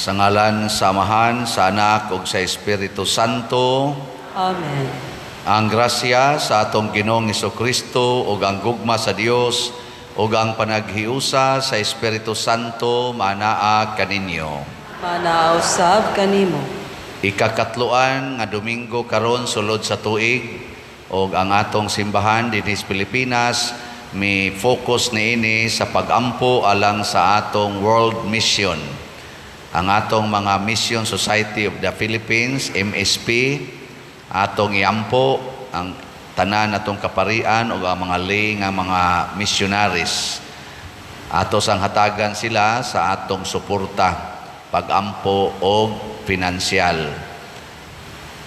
Sa ngalan sa Amahan, sa Anak ug sa Espiritu Santo. Amen. Ang grasya sa atong Ginoong Kristo ug ang gugma sa Dios ug ang panaghiusa sa Espiritu Santo manaa kaninyo. Manaa usab kanimo. Ikakatloan nga Domingo karon sulod sa tuig ug ang atong simbahan dinhi sa Pilipinas mi focus niini sa pagampo alang sa atong world mission. Ang atong mga Mission Society of the Philippines, MSP, atong iampo ang tanan atong kaparian o ang mga lay nga mga missionaries. Ato sang hatagan sila sa atong suporta, pagampo og pinansyal.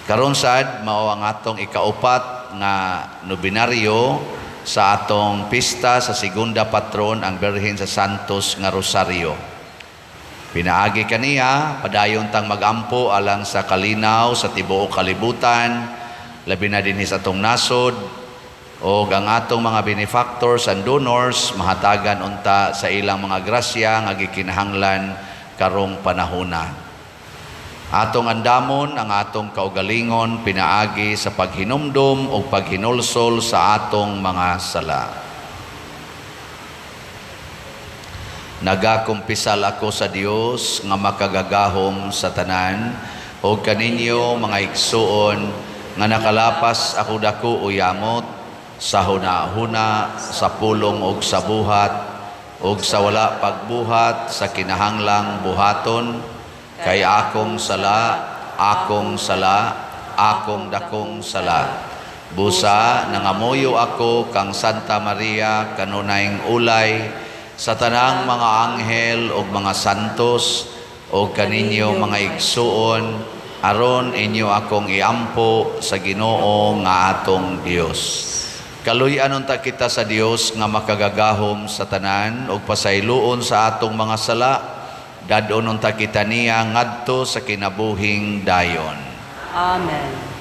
Karon sad mao ang atong ikaupat nga nobinaryo sa atong pista sa segunda patron, ang Birhen sa Santos nga Rosario. Pinaagi kaniya, padayon tang magampo alang sa kalinaw sa tibuok kalibutan, labi na dinhi sa atong nasod, o ang atong mga benefactors and donors mahatagan unta sa ilang mga grasya nga gikinahanglan karong panahona. Atong andamon ang atong kaugalingon pinaagi sa paghinumdum o paghinulsol sa atong mga sala. Nagakumpisal ako sa Dios nga makagagahom sa tanan o kaninyo mga igsuon nga nakalapas ako dako o yamot sa huna-huna, sa pulong og sa buhat og sa wala pagbuhat sa kinahanglang buhaton, kay akong sala, akong sala, akong dakong sala. Busa nangamuyo ako kang Santa Maria kanunayng ulay sa tanang mga anghel ug mga santos ug kaninyo mga igsuon, aron inyo akong iampo sa Ginoo nga atong Dios. Kaluy-an unta kita sa Dios nga makagagahom sa tanan ug pasayloon sa atong mga sala, dad-on unta kita niya ngadto sa kinabuhing dayon. Amen.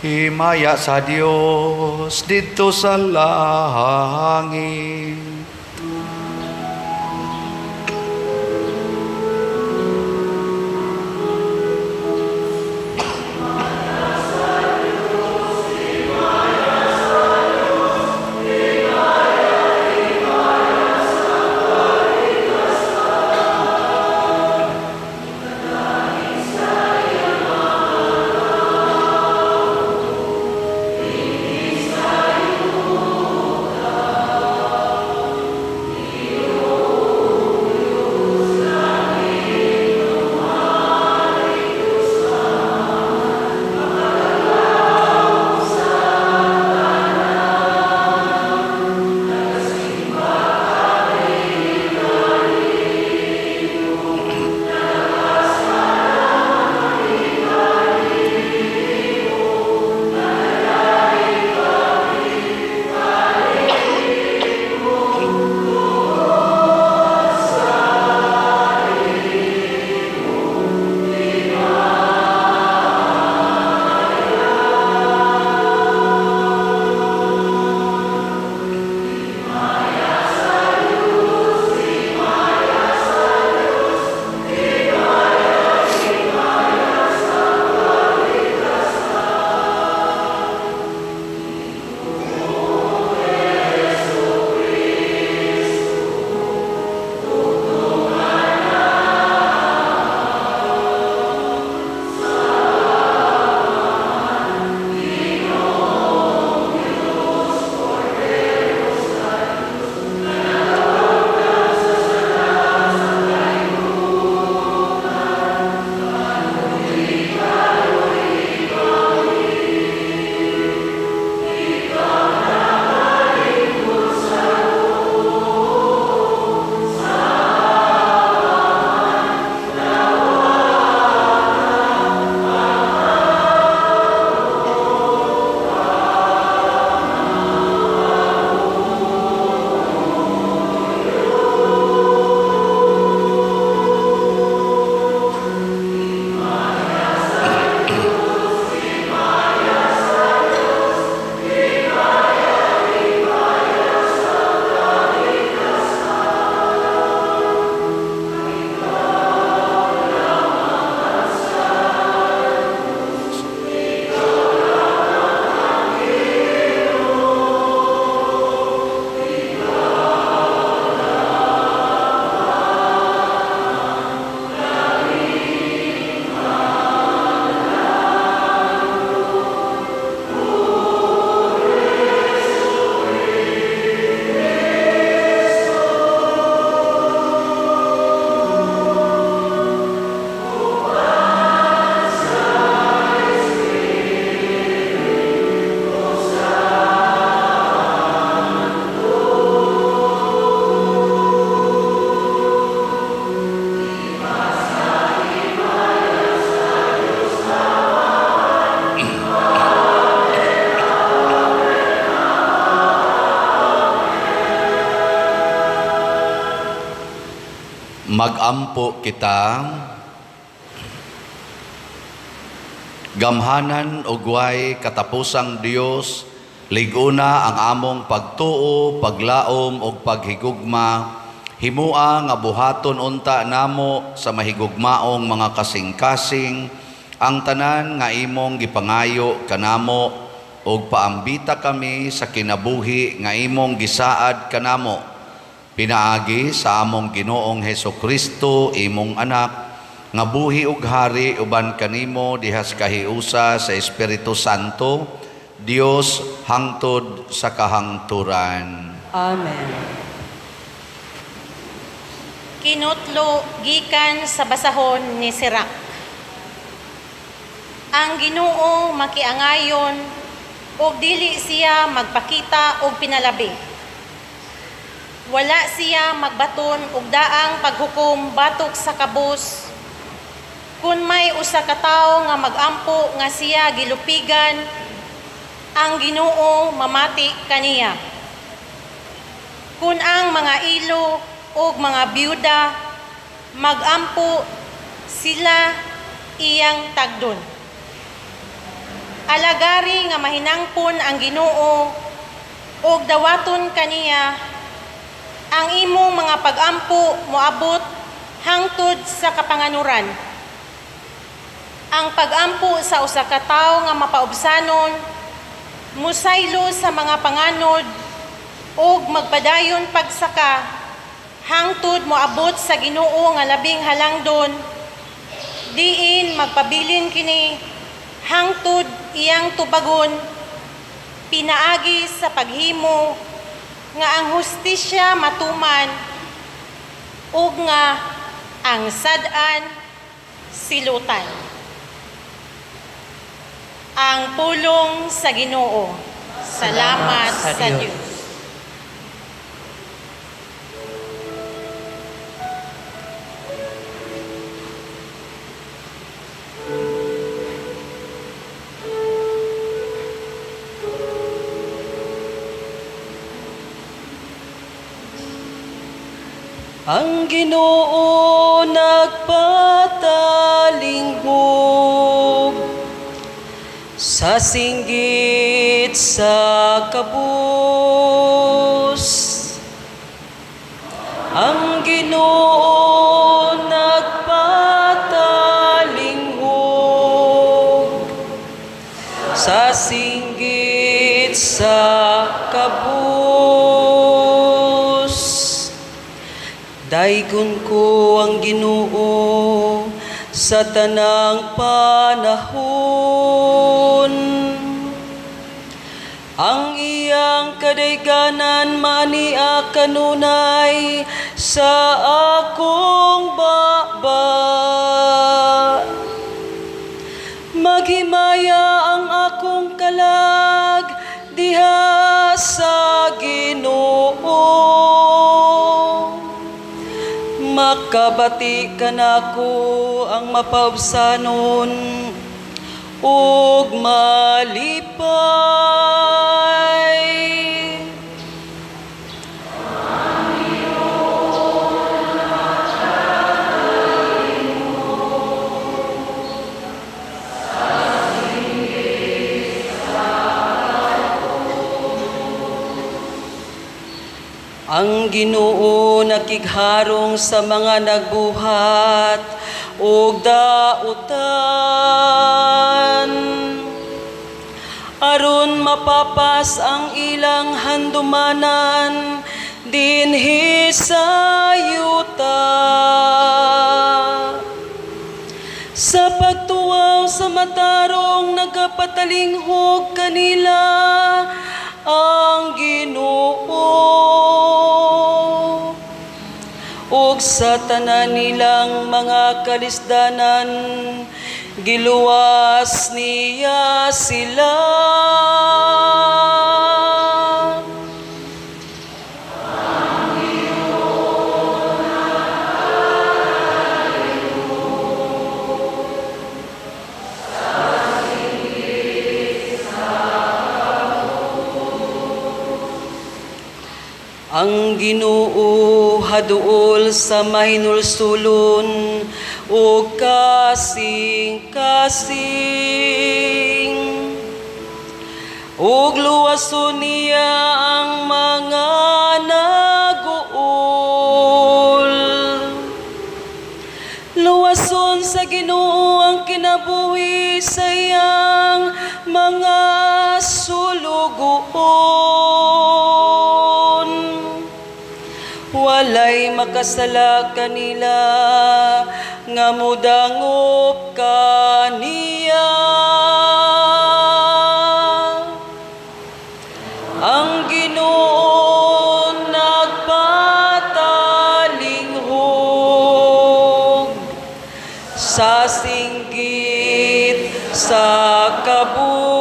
Himaya sa Dios didto sa langit. Magampo kita. Gamhanan ug way katapusang Dios, lig-una ang among pagtuo, paglaom ug paghigugma. Himua nga buhaton unta namo sa mahigugmaong mga kasing-kasing ang tanan nga imong gipangayo kanamo ug paambita kami sa kinabuhi nga imong gisaad kanamo pinaagi sa among Ginoong Heso Kristo, imong anak, nga buhi ug hari uban kanimo diha sa kahiusa sa Espiritu Santo, Dios, hangtod sa kahangturan. Amen. Kinutlo gikan sa basahon ni Sirac. Ang Ginoo makiangayon ug dili siya magpakita og pinalabi. Wala siya magbaton og daang paghukom batok sa kabus. Kun may usa ka tawo nga magampo nga siya gilupigan, ang Ginoo mamati kaniya. Kun ang mga ilo ug mga byuda magampo, sila iyang tagdon. Alagari nga mahinangpon ang Ginoo ug dawaton kaniya, ang imong mga pagampo moabot hangtod sa kapanganuran. Ang pagampo sa usa ka tawo nga mapaubsanon musaylo sa mga panganod ug magpadayon pagsaka hangtod moabot sa Ginoo nga labing halangdon, diin magpabilin kini hangtod iyang tubagon pinaagi sa paghimo nga ang hustisya matuman ug nga ang sad-an silutan. Ang pulong sa Ginoo. Salamat sa Dios. Ang Ginoo nagpatalingkog sa singgit sa kabus. Ang Ginoo nagpatalingkog sa singgit sa kabus. Daygon ko ang Ginoo sa tanang panahon. Ang iyang kadayganan maania kanunay sa akong baba. Maghimaya ang akong kalag diha sa Ginoo. Makabati kanako ang mapaubsanon ug malipay. Ang Ginoo nakigharong sa mga nagbuhat og dautan, aron mapapas ang ilang handumanan dinhi sa yuta. Sa pagtuwaw sa matarong nagapatalinghog kanila ang Ginoo, ug sa tanan nilang mga kalisdanan giluwas niya sila. Ang Ginoo nagahaduol sa mahinulsulon ug kasing-kasing. Ug luwason niya ang mga naguol. Luwason sa Ginoo ang kinabuhi sa iyang mga sulugoon. Walay makasala kanila nga mudangop kaniya. Ang Ginoo nagpatalinghog sa singgit sa kabus.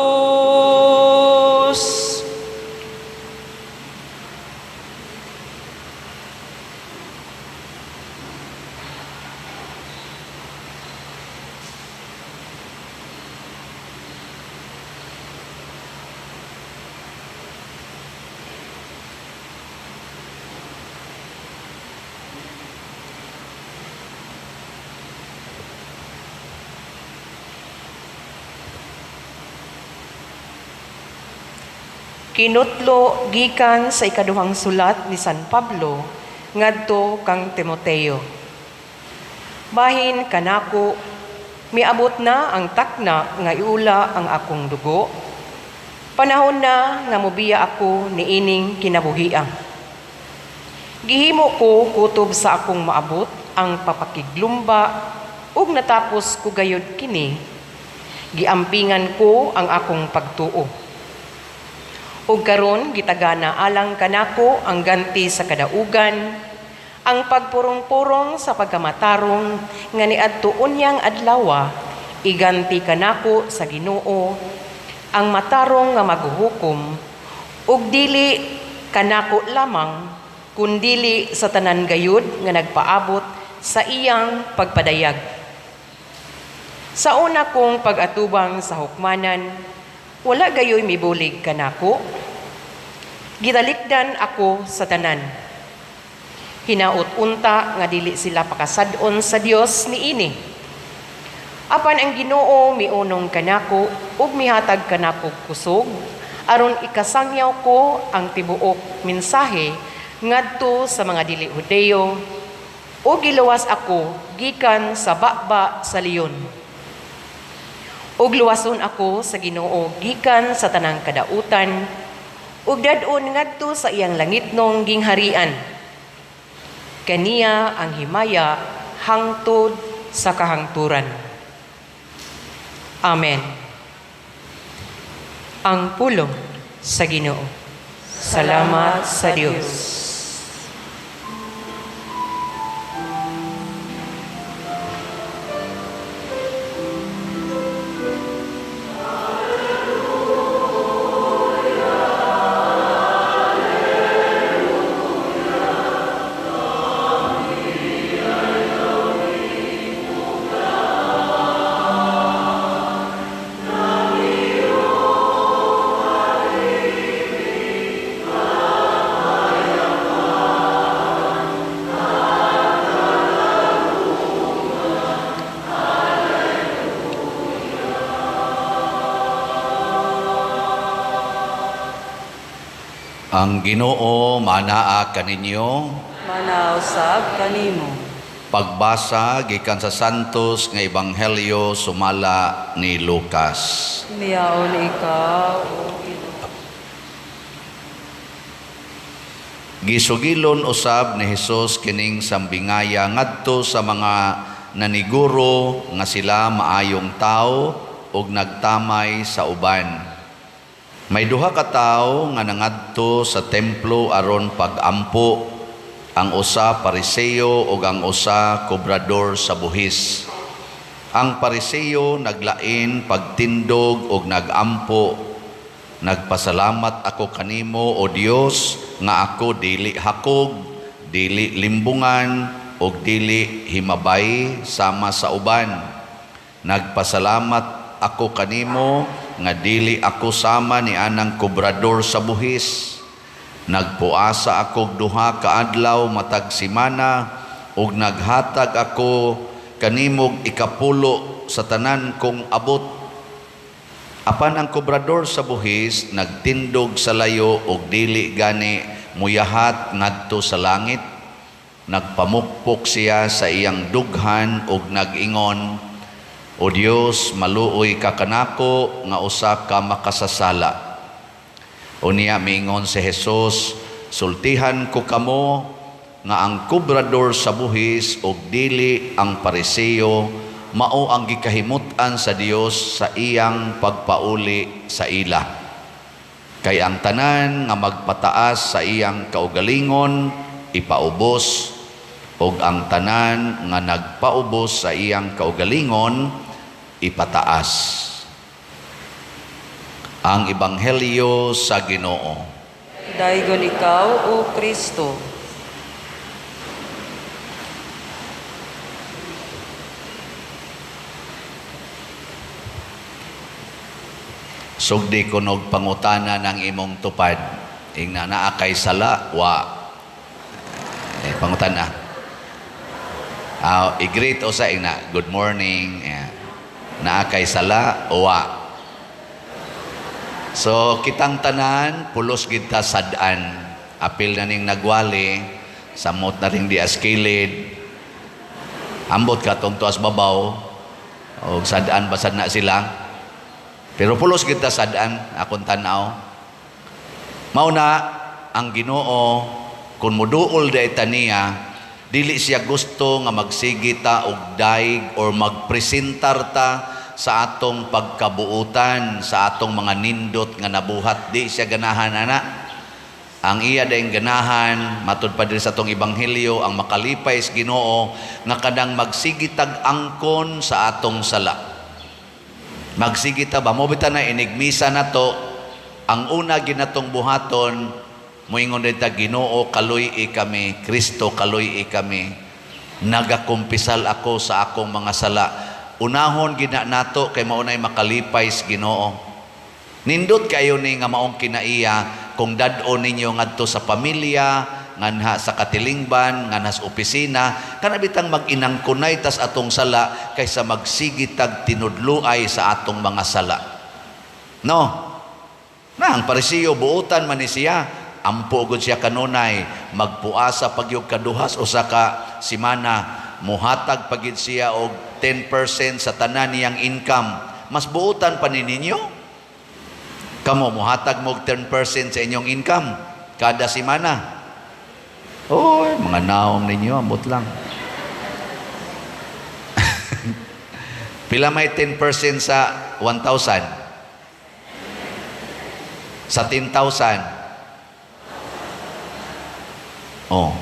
Kinutlo gikan sa ikaduhang sulat ni San Pablo ngadto kang Timoteo. Bahin kanako, miabot na ang takna nga iula ang akong dugo. Panahon na nga mobiya ako niining kinabuhia. Gihimo ko kutob sa akong maabot ang papakiglumba ug natapos ko gayud kini. Giampingan ko ang akong pagtuo. Ug karon gitagana alang kanako ang ganti sa kadaugan, ang pagpurong-purong sa pagkamatarong nga niadto unyang adlawa, iganti kanako sa Ginoo ang matarong nga maghuhukom, ug dili kanako lamang kundili sa tanan gayud nga nagpaabot sa iyang pagpadayag. Sa una kong pag-atubang sa hukmanan, wala gayoy mibulig kanako. Gitalikdan ako sa tanan. Hinaot unta nga dili sila pakasad-on sa Dios niini. Apan ang Ginoo miunong kanako ug mihatag kanako kusog aron ikasangyaw ko ang tibuok mensahe ngadto sa mga dili Hudeo ug giluwas ako gikan sa baba sa leon. Ug luwason ako sa Ginoo gikan sa tanang kadautan ug dad-on ngadto sa iyang langitnong gingharian. Kaniya ang himaya hangtod sa kahangturan. Amen. Ang pulong sa Ginoo. Salamat sa Dios. Ang Ginoo manaa kaninyo. Manaa usab kanimo. Pagbasa gikan sa Santos nga Ebanghelyo sumala ni Lucas. Miyaon ikaw, O Ginoo. Gisugilon usab ni Hesus kining sambingaya ngadto sa mga naniguro nga sila maayong tawo ug nagtamay sa uban. May duha ka tawo nga nangadto sa templo aron pag-ampo, ang usa Pariseo ug ang usa kobrador sa buhis. Ang Pariseo naglain pagtindog ug nagampo, nagpasalamat ako kanimo o Dios nga ako dili hakog, dili limbungan ug dili himabay sama sa uban. Nagpasalamat ako kanimo nga dili ako sama ni anang kobrador sa buhis. Nagpuasa ako duha ka adlaw matag semana ug naghatag ako kanimog ikapulo sa tanan kong abot." Apan ang kobrador sa buhis nagtindog sa layo og dili gani muyahat ngadto sa langit. Nagpamukpok siya sa iyang dughan og nag-ingon, "O Dios, maluoy ka kanako nga usa ka makasasala." Unya miingon si Jesus, "Sultihan ko kamo nga ang kobrador sa buhis og dili ang Pariseo mao ang gikahimut-an sa Dios sa iyang pagpauli sa ila. Kay ang tanan nga magpataas sa iyang kaugalingon ipaubos, ug ang tanan nga nagpaubos sa iyang kaugalingon ipataas." Ang Ebanghelyo sa Ginoo. Daygon ikaw, O Kristo. Sugdi kunog pangutana ng imong tupad. Ingna naa kay sala wa. Eh, pangutana. Ah, i-greet usa ingna, "Good morning." Yeah. Naa kay sala wa. So kitang tanan pulos gid ta sad-an. Apil na ning nagwali, samot na ring dias kilid. Ambot ka tong tuas babaw og sad-an basad na sila. Pero pulos gid ta sad-an akong tan-aw. Mao na ang Ginoo kun moduol day ta niya, dili siya gusto nga magsige ta og daig or magpresentar ta sa atong pagkabuutan, sa atong mga nindot nga nabuhat. Di siya ganahan ana. Ang iya dayong ganahan, matud pa diri sa atong ebanghelyo, ang makalipay sa Ginoo nga kadang magsigitag angkon sa atong sala. Magsigita ba mo bitaw na inigmisa nato, ang una ginatong buhaton, moingon din ta, "Ginoo, kaluy-i kami. Kristo, kaluy-i kami. Nagakumpisal ako sa akong mga sala." Unahon gina nato kay maunay makalipay sa Ginoo. Nindot kayo ni nga maong kinaiya kung dad-on ninyo ngadto sa pamilya, nganha sa katilingban, nganha sa opisina, kana bitang mag-inangkunay tas atong sala kaysa magsigitag tinudluay sa atong mga sala. No? Na ang Parisiyo buutan man ni siya, ampo gud siya kanunay, magpuasa pagyud kaduhas usa ka semana, muhatag pagid siya og 10% sa tanan niyang income. Mas buutan pa ni ninyo? Kamo muhatag mo og 10% sa inyong income kada semana. Oy, mga naong ninyo, ambot lang. Pila may 10% sa 1,000? Sa 10,000? Oh.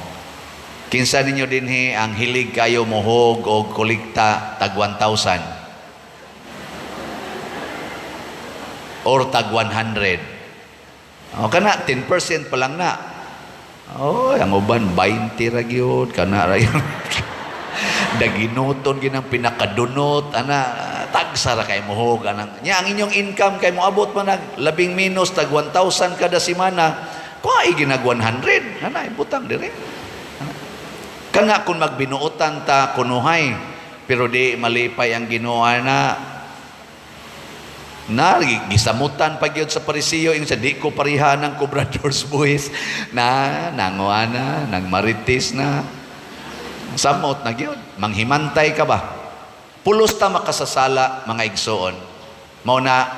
Kinsa ninyo dinhi ang hilig kayo mohog og kolekta tag 1,000? Or tag 100? O kana 10% pa lang na. Oh, ang uban 20 ra gyud kana ra yun. Daginuton ginang pinakadunot ana, tagsa ra kay mohog anang. Nya ang inyong income kay moabot man nag labing minus tag 1,000 kada semana. Kuha ginag 100 ana ibutang dire. Kana kung magbinuotan ta kunuhay, pero di malipay ang Ginoo na na gisamutan pa gyud sa Parisiyo yung sa di ko pareha ng kobradors buhis na nanguha na nang marites na samot na gyud manghimantay ka ba. Pulos ta makasasala, mga igsoon. Mao na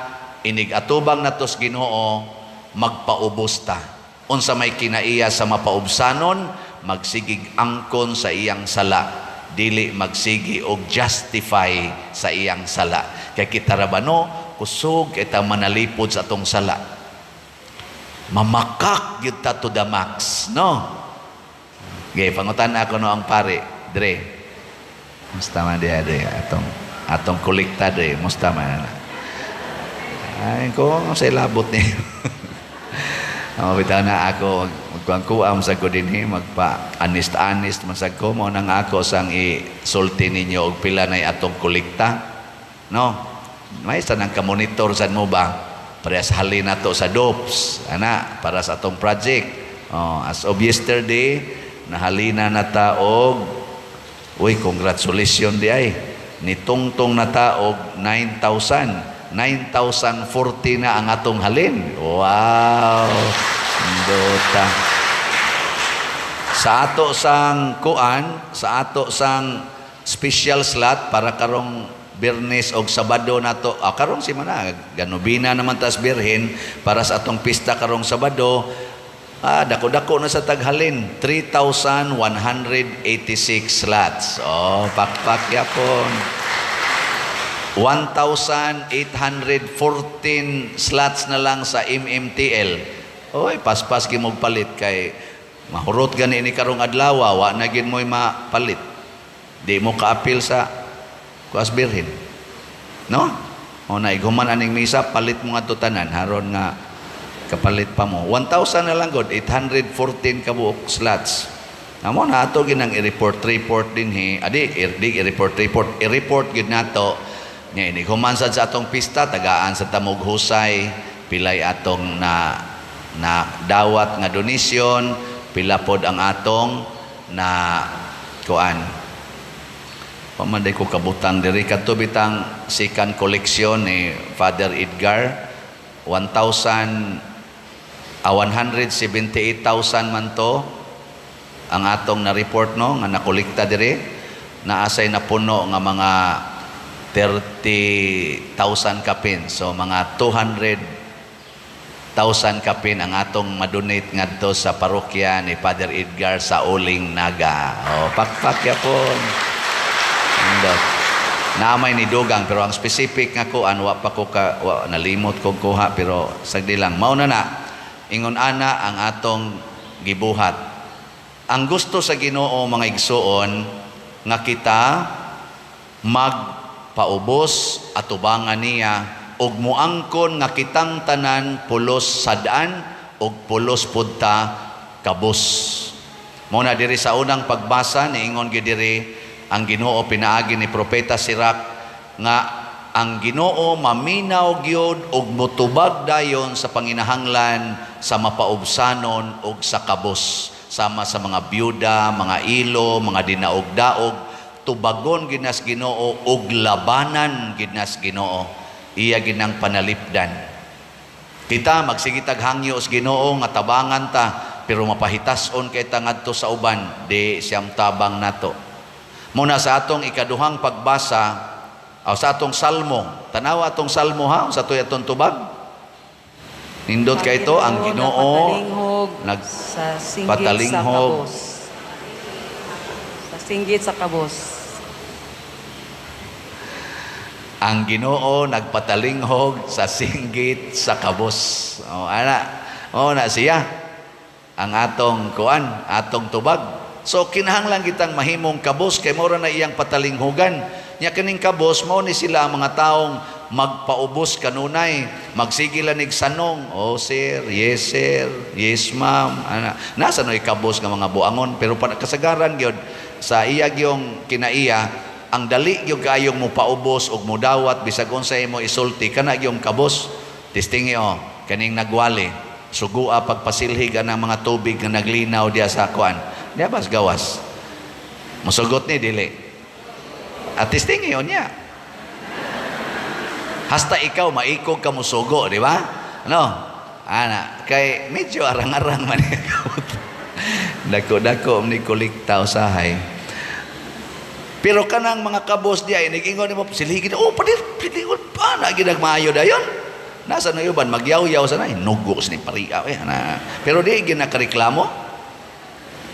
inig atubang natos Ginoo, magpaubos ta. Unsa may kinaiya sa mapaubsanon? Magsigig angkon sa iyang sala, dili magsigi og justify sa iyang sala. Kay kita ra ba no, kusog kita manalipod sa atong sala. Mamakak gyud ta to the max, no? Gay pangutan ako no ang pare, dre. Musta man diha dre atong kolekta dre, musta man na. Ay ko sa labot ni. Oh, bitaw na ako magkuang-kuam sa ko dinhi, magpa anist-anist man sad ko, mao nang ako sang isulti ninyo og pila nay atong kolekta. No? May sa nang ka-monitor sad mo ba? Parehas halin nato sa DOPS, ana, para sa atong project. Oh, as of yesterday, nahalina na ta og, uy, congratulations di ay. Nitungtong na ta og 9,000. 9,040 na ang atong halin. Wow! Dota. Sa ato sang kuan, sa ato sang special slot para karong Biyernes og Sabado nato, karong simana, ganubina naman tas Birhen para sa atong pista karong Sabado, dako-dako na sa taghalin, 3,186 slots. Oh, pakpak yapon. 1,814 slots na lang sa MMTL. Oy, paspas gyud mo palit kay mahurot gani ni karong adlaw, wa na gyud mo'y mapalit. Di mo kaapil sa kuas Birhen. No? O na iguman aning misa, palit mo nga tanan haron nga kapalit pa mo. 1,000 na lang gud, 814 ka buok slots. Amo na ato ginang i-report report din hi. Adi, di i-report report, i-report gid nato nya inig human sad sa atong pista, tagaan sa tamog husay pilay atong na na dawat nga donasyon, pila pod ang atong na kuan. Pamanday ko kabutang diri kadto bitang second collection ni Father Edgar, 1,000, 178,000 man to ang atong na-report, no, nga nakolekta diri. Naasay na puno nga mga 30,000 kapin, so mga 200,000 kapin ang atong madonate ngadto sa parokya ni Father Edgar sa Uling, Naga. Oh, pakpak yapon. Indot. Naamay ni dugang, pero ang specific nga kuan, wa pa ko ka wa, nalimot kog kuha, pero sagdi lang. Mao na na ingon ana ang atong gibuhat. Ang gusto sa Ginoo, mga igsuon, nga kita magpaubos atubangan niya ug muangkon nga kitang tanan pulos sad-an ug pulos pud ta kabus. Mao na diri sa unang pagbasa, niingon gyud diri ang Ginoo pinaagi ni Propeta Sirac nga ang Ginoo maminaw gyud ug motubag dayon sa panginahanglan sa mapaubsanon ug sa kabus, sama sa mga byuda, mga ilo, mga dinaog-daog, tubagon ginas Ginoo ug labanan ginas Ginoo. Iya ginang panalipdan. Kita magsige tag hangyo sa Ginoo nga tabangan ta, pero mapahitason kay ta ngadto sa uban, di siyam tabang nato. Muna sa atong ikaduhang pagbasa o sa atong salmo, tanawa atong salmo ha, sa to'y atong tubag. Nindot kay ito ang Ginoo nagpatalinghog nag sa singgit sa patalinghog. Kabos. Sa singgit sa kabos. Ang Ginoo nagpatalinghog sa singgit sa kabos. O ana, o na siya ang atong kuan, atong tubag. So kinahanglan kitang mahimong kabos kay mora na iyang patalinghugan. Nya kining kabos, mao ni sila ang mga taong magpaubos kanunay, magsige lang nig sanong. "Oh sir, yes sir, yes ma'am." Ana, nasa no'y kabos nga mga buangon, pero pa kasagaran gyud sa iya gyong kinaiya, ang dali gyud kaayong mopaubos ug modawat bisag unsa imo isulti, kana gyung kabos. Testingi oh, kaning nagwali, sugua pagpasilhig ang mga tubig nga naglinaw diya sa kuan. Diya bas gawas. Mosugot ni dili. At testingi niya. Hasta ikaw maikog ka musugo, di ba? Ano? Ana, kay medyo arang-arang man. Dako-dako ni kolekta usahay. Pero kanang mga kabos diya, inigingon nimo silhigin, oh, padir, pilingon pa, na ginagmaayo dayon. Nasa na uban, magyaw-yaw sa na, nugo sa ni paria. Eh, ana. Pero di ginakareklamo.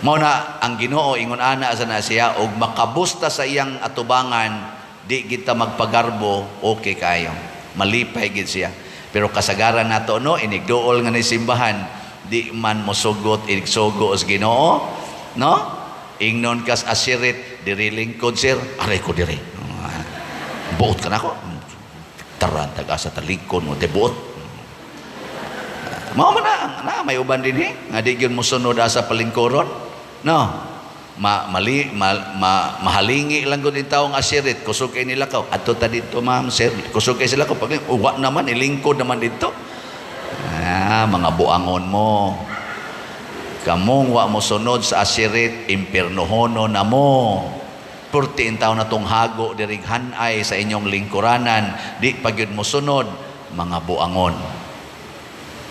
Mao na ang Ginoo ingon ana sa na siya og makabusta sa iyang atubangan, di kita magpagarbo, okay kayo. Malipay gid siya. Pero kasagaran nato, no, inigduol nga ni simbahan, di man mosugot inigsugo sa Ginoo, no? Ingnon kas asirit, diri lingkod sir, aray ko diri. Buot ka nako. Taran taga sa talikon mo, te buot. Mao man na, na may uban din eh, nga di gyud mosunod asa palingkuron. No. Ma, mali, ma, ma, mahalingi lang gud taong asirit, kusog kay nila ka. Adto ta dito, ma'am, sir. Kusog kay sila ko pag uwa naman ilingkod naman dito. Ah, mga buangon mo. Kamong wa mo sunod sa asirit, impiernohono na mo. Purti intaw na tong hago dirig hanay sa inyong lingkuranan, di pa gyud mo sunod, mga buangon.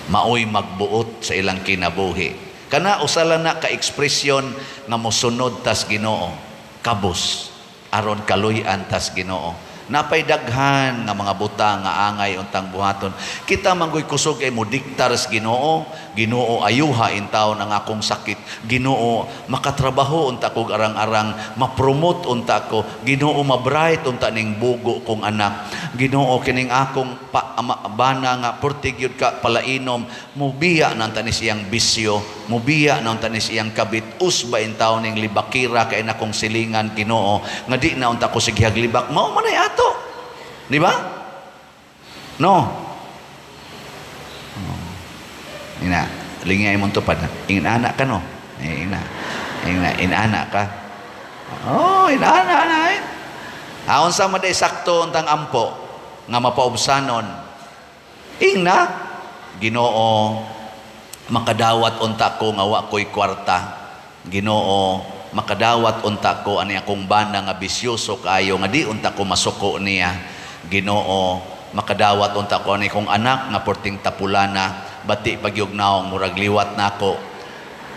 Maoy magbuot sa ilang kinabuhi. Kana usala na ka ekspresyon nga mosunod tas Ginoo, kabus aron kaluy-an tas Ginoo. Napay daghan nga mga butang nga angay untang buhaton. Kita manggoy kusog ay mo diktar sa Ginoo. Ginoo, ayuha intawon ang akong sakit. Ginoo, makatrabaho unta kog arang-arang, ma-promote unta ko. Ginoo, ma-bright unta ning bugo kong anak. Ginoo, kining akong pa, ama, bana nga purti gyud ka palainom, mubiya na unta ni siyang bisyo, mubiya na unta ni siyang kabit. Usba intawon ning libakira kay nakong silingan, Ginoo, nga di na unta ko sigihag libak. Mao man ay ato. Di ba? No. Oh. Ina, lingay mong tupad. Inana ka, no? Eh, ina. Ina, inana ka. Oh, inana na eh. Aon sa maday sakto untang ampo nga mapaubsanon. Ingna, Ginoo, makadawat unta ko nga wa ko'y kwarta. Ginoo, makadawat unta ko ani akong bana nga bisyoso kaayo nga di unta ko masuko niya. Ginoo, makadawat unta ko ani akong anak nga porting tapulana, bati pagyug naong murag liwat nako.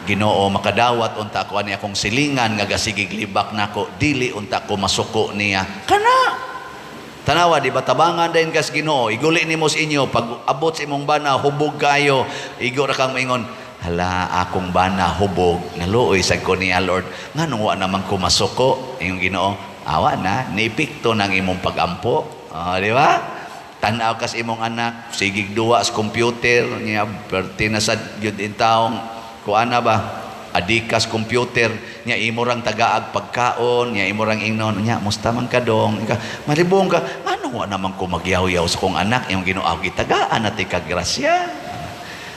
Ginoo, makadawat unta ko ani akong silingan nga gasigig libak nako, dili unta ko masuko niya. Kana tanawa, di ba, tabangan dayon kas Ginoo, iguli nimo sa inyo pag abot sa imong bana hubog kayo, igo ra kang maingon, "Hala, akong bana hubog, naluoy sad ko niya, Lord, nganong wa naman ko masuko?" Iyong Ginoo, awa na niepekto ng imong pagampo. Oh, di ba? Tan-aw kas imong anak sigig duwa sa computer niya, perti na sad gyud in taong kuana ba, adikas computer niya, imo rang tagaag pagkaon niya, imo rang ingnon niya, "Musta man ka dong?" Ika, malibong ka, "Ano, wa naman ko magyaw-yaw sa kong anak." Imong Ginoo, gitagaan na ti ka grasya.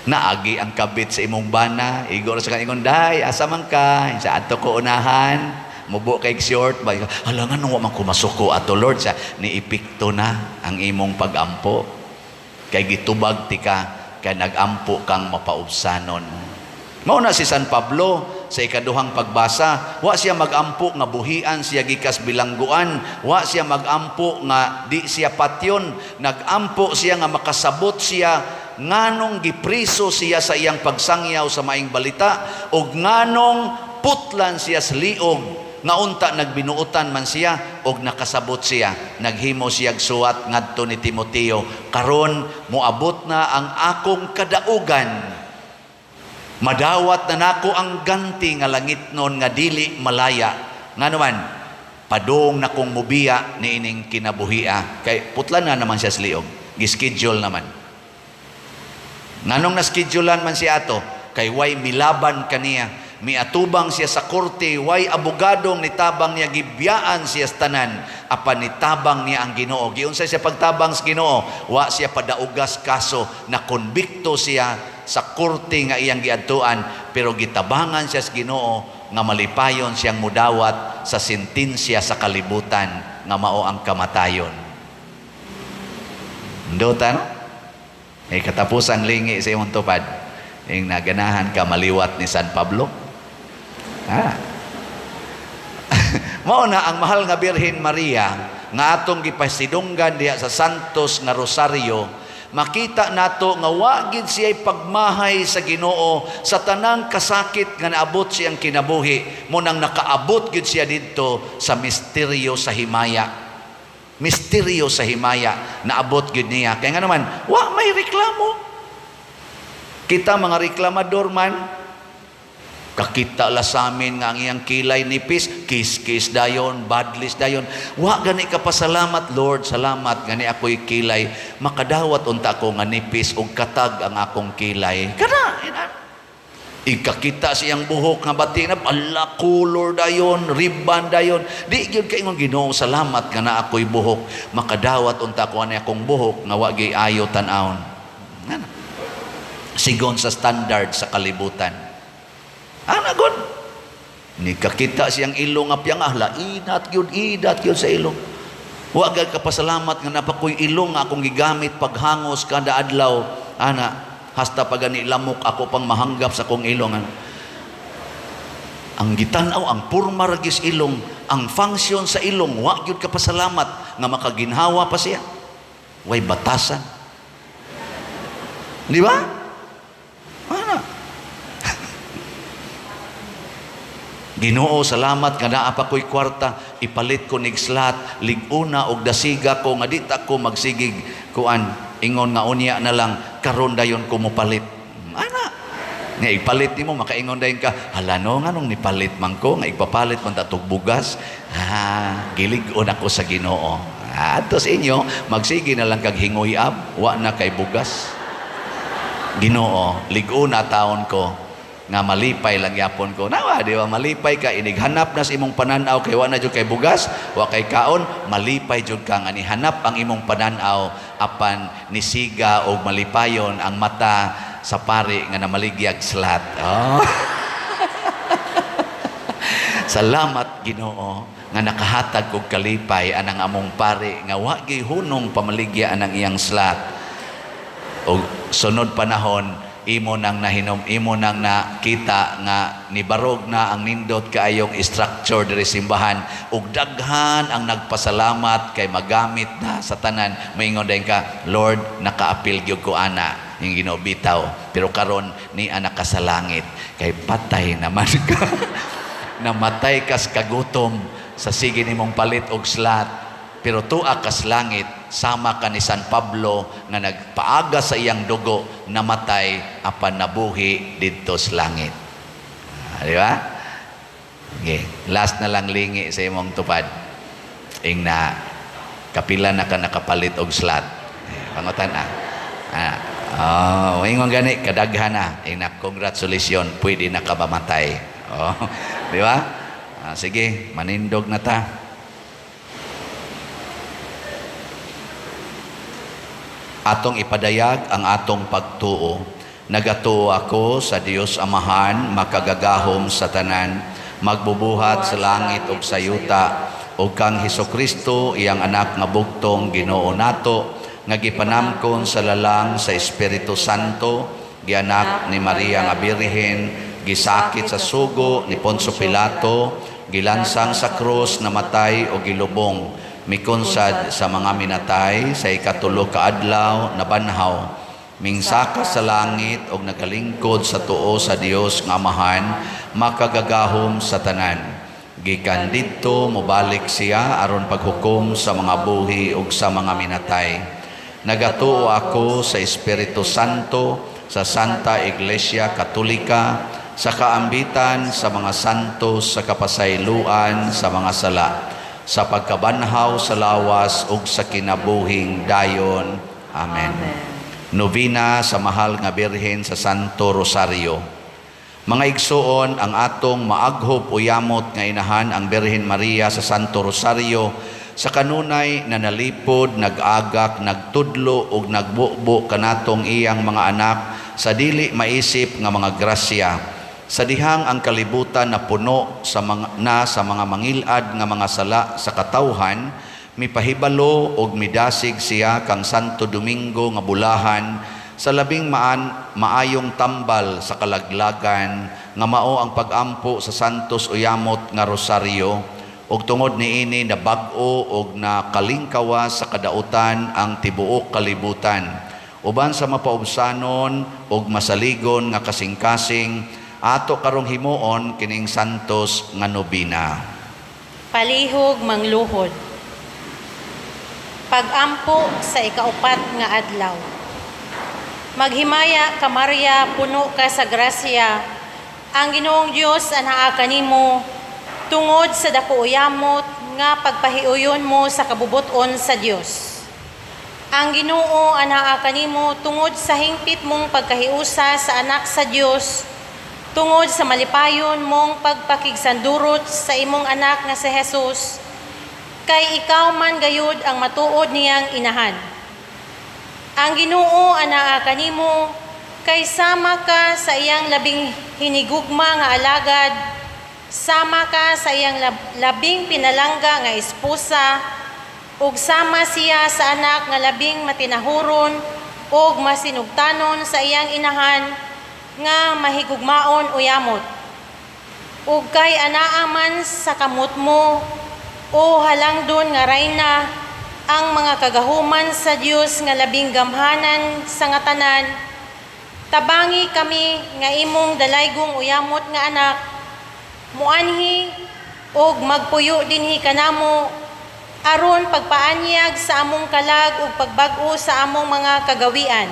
Naagi ang kabit sa imong bana, igo ra sa ingon, "Day, asa man ka?" Sa adto ko unahan, mubo kay short ba, "Hala, ngano wa man ko masuko ato, Lord?" Sa niepekto na ang imong pagampo kay gitubag ti ka kay nagampo kang mapaubsanon. Mao na si San Pablo sa ikaduhang pagbasa, wa siya magampo nga buhian siya gikas bilangguan, wa siya magampo nga di siya patyon, nagampo siya nga makasabot siya nganong gipriso siya sa iyang pagsangyaw sa maing balita ug nganong putlan siya sa liog, nga unta nagbinuotan man siya og nakasabot siya. Naghimo siya suwat ngadto ni Timoteo, "Karon moabot na ang akong kadaugan. Madawat na nako ang ganti nga langitnon nga dili malaya." Ngano man, padung na kong mubiya niining kinabuhia. Kay putlan na naman siya sa liog. Gischedule naman. Nganong naschedulean man siya ato? Kay way milaban kaniya. Miatubang siya sa korte, way abogadong nitabang niya, gibiyaan siya sa tanan, apan nitabang niya ang Ginoo. Giunsa siya pagtabang sa Ginoo? Wa siya padaugas kaso, na konbikto siya sa korte nga iyang giadtuan, pero gitabangan siya sa Ginoo nga malipayon siyang mudawat sa sentensya sa kalibutan nga mao ang kamatayon. Ndota, no? Eh, katapusang lingi sa imong tupad. Ing naganahan ka maliwat ni San Pablo. Ah. Mao na ang mahal nga Birhen Maria nga atong gipasidunggan diha sa Santos nga Rosario, makita nato nga wa gid siya pagmahay sa Ginoo sa tanang kasakit nga naabot siyang kinabuhi, mo nang nakaabot gid siya didto sa misteryo sa himaya. Misteryo sa himaya naabot gid niya. Kaya nga naman wa may reklamo. Kita mga reklamador man, kakita la sa amin nga ang iyang kilay nipis, kiss-kiss dayon, badlis dayon. Wa gani ka pasalamat, "Lord, salamat gani ako'y kilay. Makadawat unta ko nga nipis og katag ang akong kilay." Kana, ina. Ikakita siyang buhok nga bati na, ala, color dayon, ribbon dayon. Di gyud kaingon, "Ginoo, salamat nga na ako'y buhok. Makadawat unta ko ani akong buhok nga wa gyud ayo tan-awon." Ngana. Sigon sa standard sa kalibutan. Ana god. Ni kakita siyang ilong nga piyang ahla, inat gyud, idat gyud sa ilong. Wa gad ka pasalamat nga napakoy ilong nga akong gigamit paghangos kada adlaw. Ana, hasta pa gani lamok ako pang mahanggap sa akong ilong. Ana. Ang gitan-aw ang porma ra gyud sa ilong, ang function sa ilong, wa gyud ka pasalamat nga makaginhawa pa siya. Way batasan. Di ba? Ana. Ginoo, salamat nga naa pa ko'y kwarta, ipalit ko nig slot, lig-una og dasiga ko nga di ta ko magsigig kuan, ingon nga unya na lang karon dayon ko mopalit. Ana. Nga ipalit nimo makaingon dayon ka, hala no, nganong nipalit man ko, nga igpapalit man ta tog bugas. Ha, gilig-on ako sa Ginoo. Adto sa inyo, magsige na lang kag hingoy ab, wa na kay bugas. Ginoo, lig-una taon ko nga malipay lang yapon ko. Nawa, di ba? Malipay ka, inighanap na sa imong pananaw kay wa na jud kay bugas, wa kay kaon, malipay jud ka nga nihanap ang imong pananaw apan nisiga og malipayon ang mata sa pari nga namaligyag slat. Oh. Salamat Ginoo nga nakahatag og kalipay anang among pari nga wa gyud hunong pamaligya anang iyang slat. Og sunod panahon imo nang nahinom, imo nang nakita nga nibarog na ang nindot kaayong structure diri simbahan ug daghan ang nagpasalamat kay magamit na sa tanan. Maingon dayon ka, Lord, nakaapil gyud ko ana yung Ginoo bitaw, pero karon ni anak ka sa langit kay patay naman ka. Namatay kas kagutom sa sige nimong palit og slat, pero tuwa kas langit sama ka ni San Pablo nga nagpaaga sa iyang dugo, namatay apan nabuhi didto sa langit. Di ba? Okay. Last na lang lingi sa imong tupad. Ing na kapila na ka nakapalit og slat. Pangutan ah. Oh, ingon gani kadaghan na. Ing na congratulations, pwede na ka mamatay. Oh, di ba? Sige, manindog na ta. Atong ipadayag ang atong pagtuo. Nagatuo ako sa Dios Amahan, makagagahom sa tanan, magbubuhat sa langit ug sa yuta, ug kang Hesukristo, iyang anak nga bugtong Ginoo nato, nga gipanamkon sa lalang sa Espiritu Santo, gianak ni Maria nga Birhen, gisakit sa sugo ni Poncio Pilato, gilansang sa krus, namatay o gilubong, mikonsad sa mga minatay, sa ikatulo ka adlaw nabanhaw, mingsaka sa langit og nagalingkod sa tuo sa Dios nga Amahan, makagagahom sa tanan. Gikan didto mobalik siya aron paghukom sa mga buhi ug sa mga minatay. Nagatuo ako sa Espiritu Santo, sa Santa Iglesia Katolika, sa kaambitan sa mga santos, sa kapasayloan sa mga sala, sa pagkabanhaw sa lawas ug sa kinabuhing dayon. Amen. Amen. Novena sa Mahal nga Birhen sa Santo Rosario. Mga igsuon, ang atong maaghop o yamot nga inahan ang Birhen Maria sa Santo Rosario sa kanunay na nalipod, nag-agak, nagtudlo ug nagbubo kanatong iyang mga anak sa dili maisip nga mga grasya. Sa dihang ang kalibutan na puno sa mga, na sa mga mangilad nga mga sala sa katawhan, mipahibalo og midasig siya kang Santo Domingo nga bulahan sa labing maayong tambal sa kalaglagan nga mao ang pag-ampo sa Santos Uyamot nga Rosario, ug tungod niini nabag-o og nakalingkawa sa kadautan ang tibuok kalibutan. Uban sa mapaubsanon og masaligon nga kasing-kasing, ato karong himuon kining Santos nga nobina. Palihog mangluhod. Pag-ampo sa ikaupat nga adlaw. Maghimaya ka Maria, puno ka sa grasya. Ang Ginoong Dios anaa kanimo tungod sa dako uyamot nga pagpahiuyon mo sa kabubuton sa Dios. Ang Ginoo anaa kanimo tungod sa hingpit mong pagkahiusa sa anak sa Dios, tungod sa malipayon mong pagpakigsandurot sa imong anak nga si Jesus, kay ikaw man gayud ang matuod niyang inahan. Ang Ginoo anaa kanimo kay sama ka sa iyang labing hinigugma nga alagad, sama ka sa iyang labing pinalangga nga esposa, ug sama siya sa anak nga labing matinahuron ug masinugtanon sa iyang inahan nga mahigugmaon o yamot. Ug kay anaa man sa kamot mo, o halangdon nga rayna, ang mga kagahuman sa Dios nga labing gamhanan sa nga tanan, tabangi kami nga imong dalaygong uyamot nga anak, muanhi og magpuyo dinhi kanamo aron pagpaanyag sa among kalag ug pagbag-o sa among mga kagawian.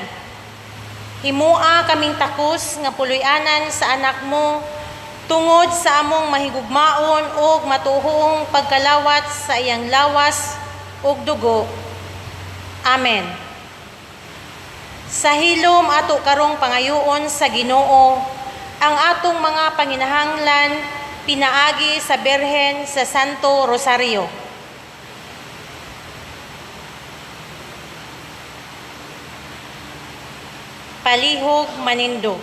Himoa kaming takos nga puloy-anan sa anak mo tungod sa among mahigugmaon ug matuohong pagkalawat sa iyang lawas ug dugo. Amen. Sa hilom ato karong pangayoon sa Ginoo ang atong mga panginahanglan pinaagi sa Birhen sa Santo Rosario. Palihog manindog.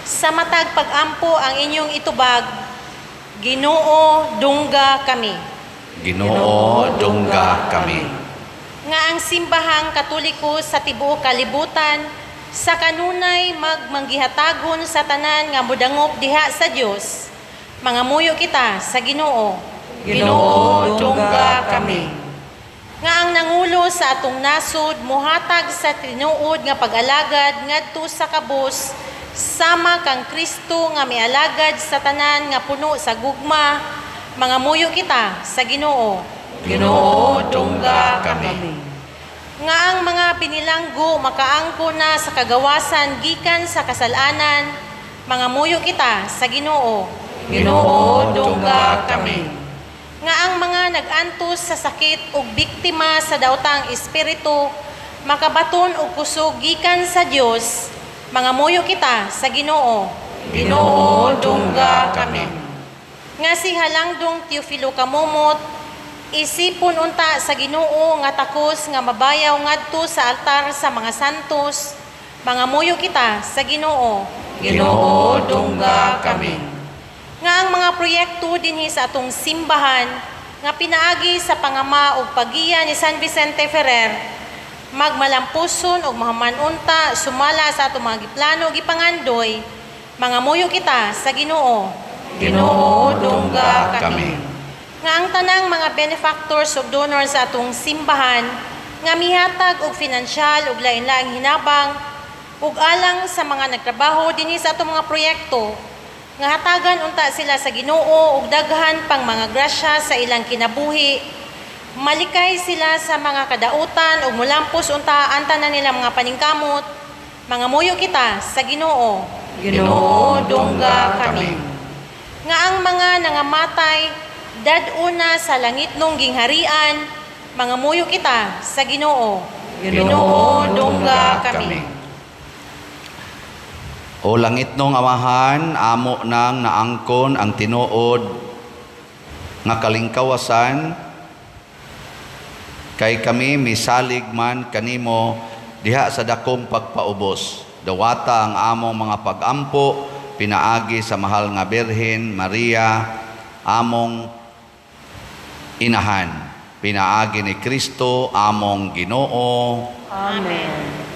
Sa matag pag-ampo ang inyong itubag, Ginoo, dungga kami. Ginoo, dungga kami. Nga ang simbahang Katoliko sa tibuok kalibutan sa kanunay magmanggihatagon sa tanan nga modangop diha sa Dios. Mangamuyo kita sa Ginoo. Ginoo, dungga kami. Nga ang nangulo sa atong nasod mohatag sa tinuod nga pag-alagad ngadto sa kabus sama kang Kristo nga mialagad sa tanan nga puno sa gugma. Mangamuyo kita sa Ginoo. Ginoo, dungga kami. Nga ang mga binilanggo makaangko na sa kagawasan gikan sa kasalanan, mangamuyo kita sa Ginoo. Ginoo, dungga kami. Nga ang mga nag-antos sa sakit ug biktima sa daotang espiritu makabaton og kusog gikan sa Dios, mangamuyo kita sa Ginoo. Ginoo, dungga kami. Nga si Halangdong Teofilo Camomot isipon unta sa Ginoo nga takos nga mabayaw ngadto sa altar sa mga santos, mangamuyo kita sa Ginoo. Ginoo, dungga kami. Nga ang mga proyekto dinhi sa atong simbahan nga pinaagi sa pangama ug paggiya ni San Vicente Ferrer magmalampuson ug mahuman unta sumala sa atong mga giplano ug gipangandoy, mangamuyo kita sa Ginoo. Ginoo, dungga kami. Nga ang tanang mga benefactors ug donors sa atong simbahan nga mihatag og finansyal ug lain-laing hinabang ug alang sa mga nagtrabaho dinhi sa atong mga proyekto, nga hatagan unta sila sa Ginoo ug daghan pang mga grasya sa ilang kinabuhi, malikay sila sa mga kadautan ug mulampos unta ang tanan nilang mga paningkamot, mangamuyo kita sa Ginoo. Ginoo, dungga kami. Nga ang mga nangamatay dad-una sa langitnong gingharian, mangamuyo kita sa Ginoo. Ginoo, dungga kami. O langitnong Amahan, amo nang naangkon ang tinuod nga kalingkawasan kay kami misalig man kanimo diha sa dakong pagpaubos. Dawata ang among mga pagampo pinaagi sa mahal nga Birhen Maria, among inahan, pinaagi ni Kristo among Ginoo. Amen.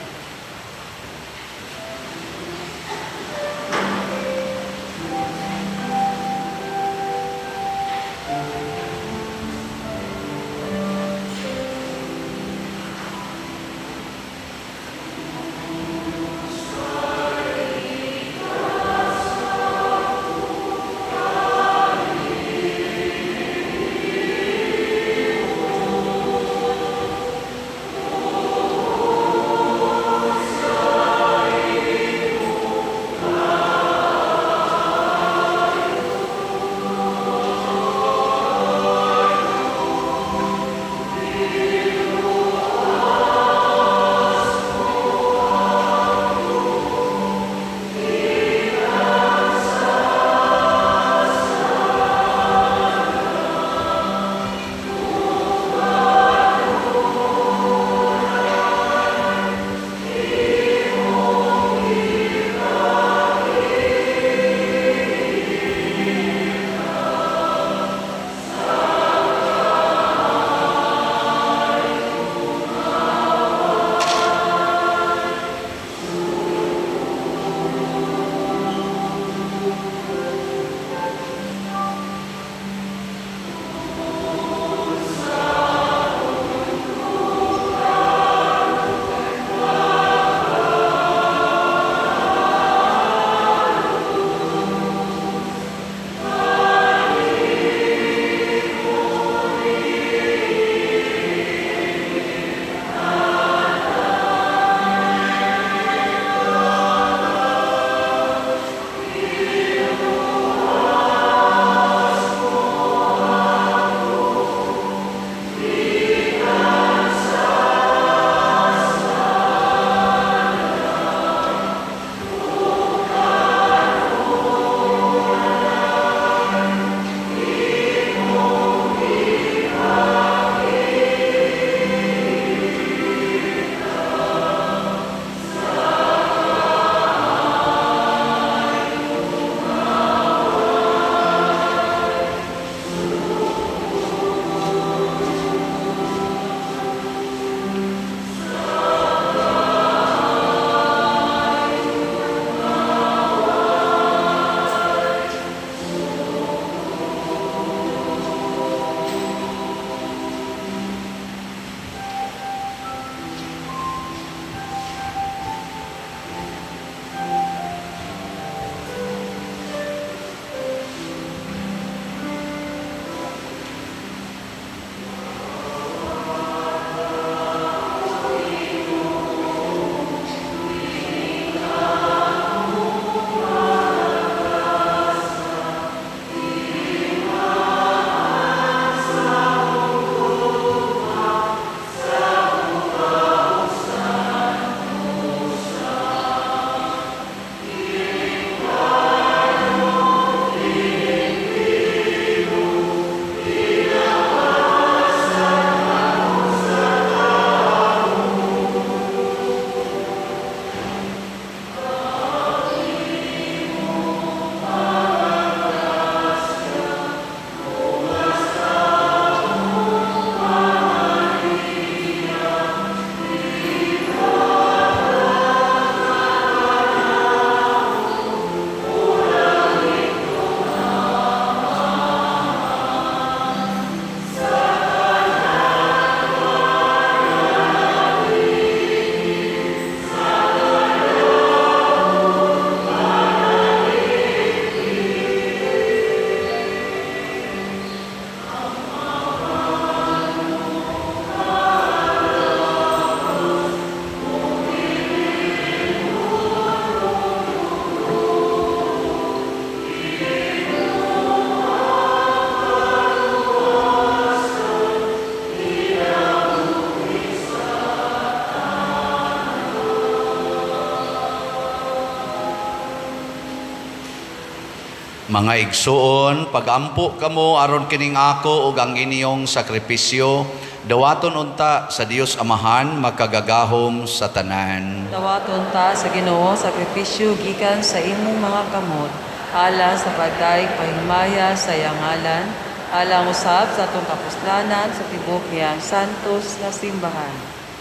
Mga igsuon, pagampo kamo aron kining ako ug ang inyong sakripisyo, dawaton unta sa Dios Amahan makagagahom sa tanan. Dawaton ta sa Ginoo sakripisyo gikan sa imong mga kamot, alang sa pagdaig pahimaya sa iyang ngalan, alang usab sa atong kapuslanan sa tibuok niyang santos nga simbahan.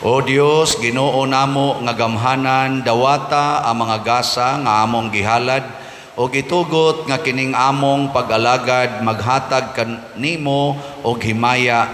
O Dios, Ginoo namo nga gamhanan, dawata ang mga gasa nga among gihalad ug itugot nga kining among pag-alagad maghatag kanimo og himaya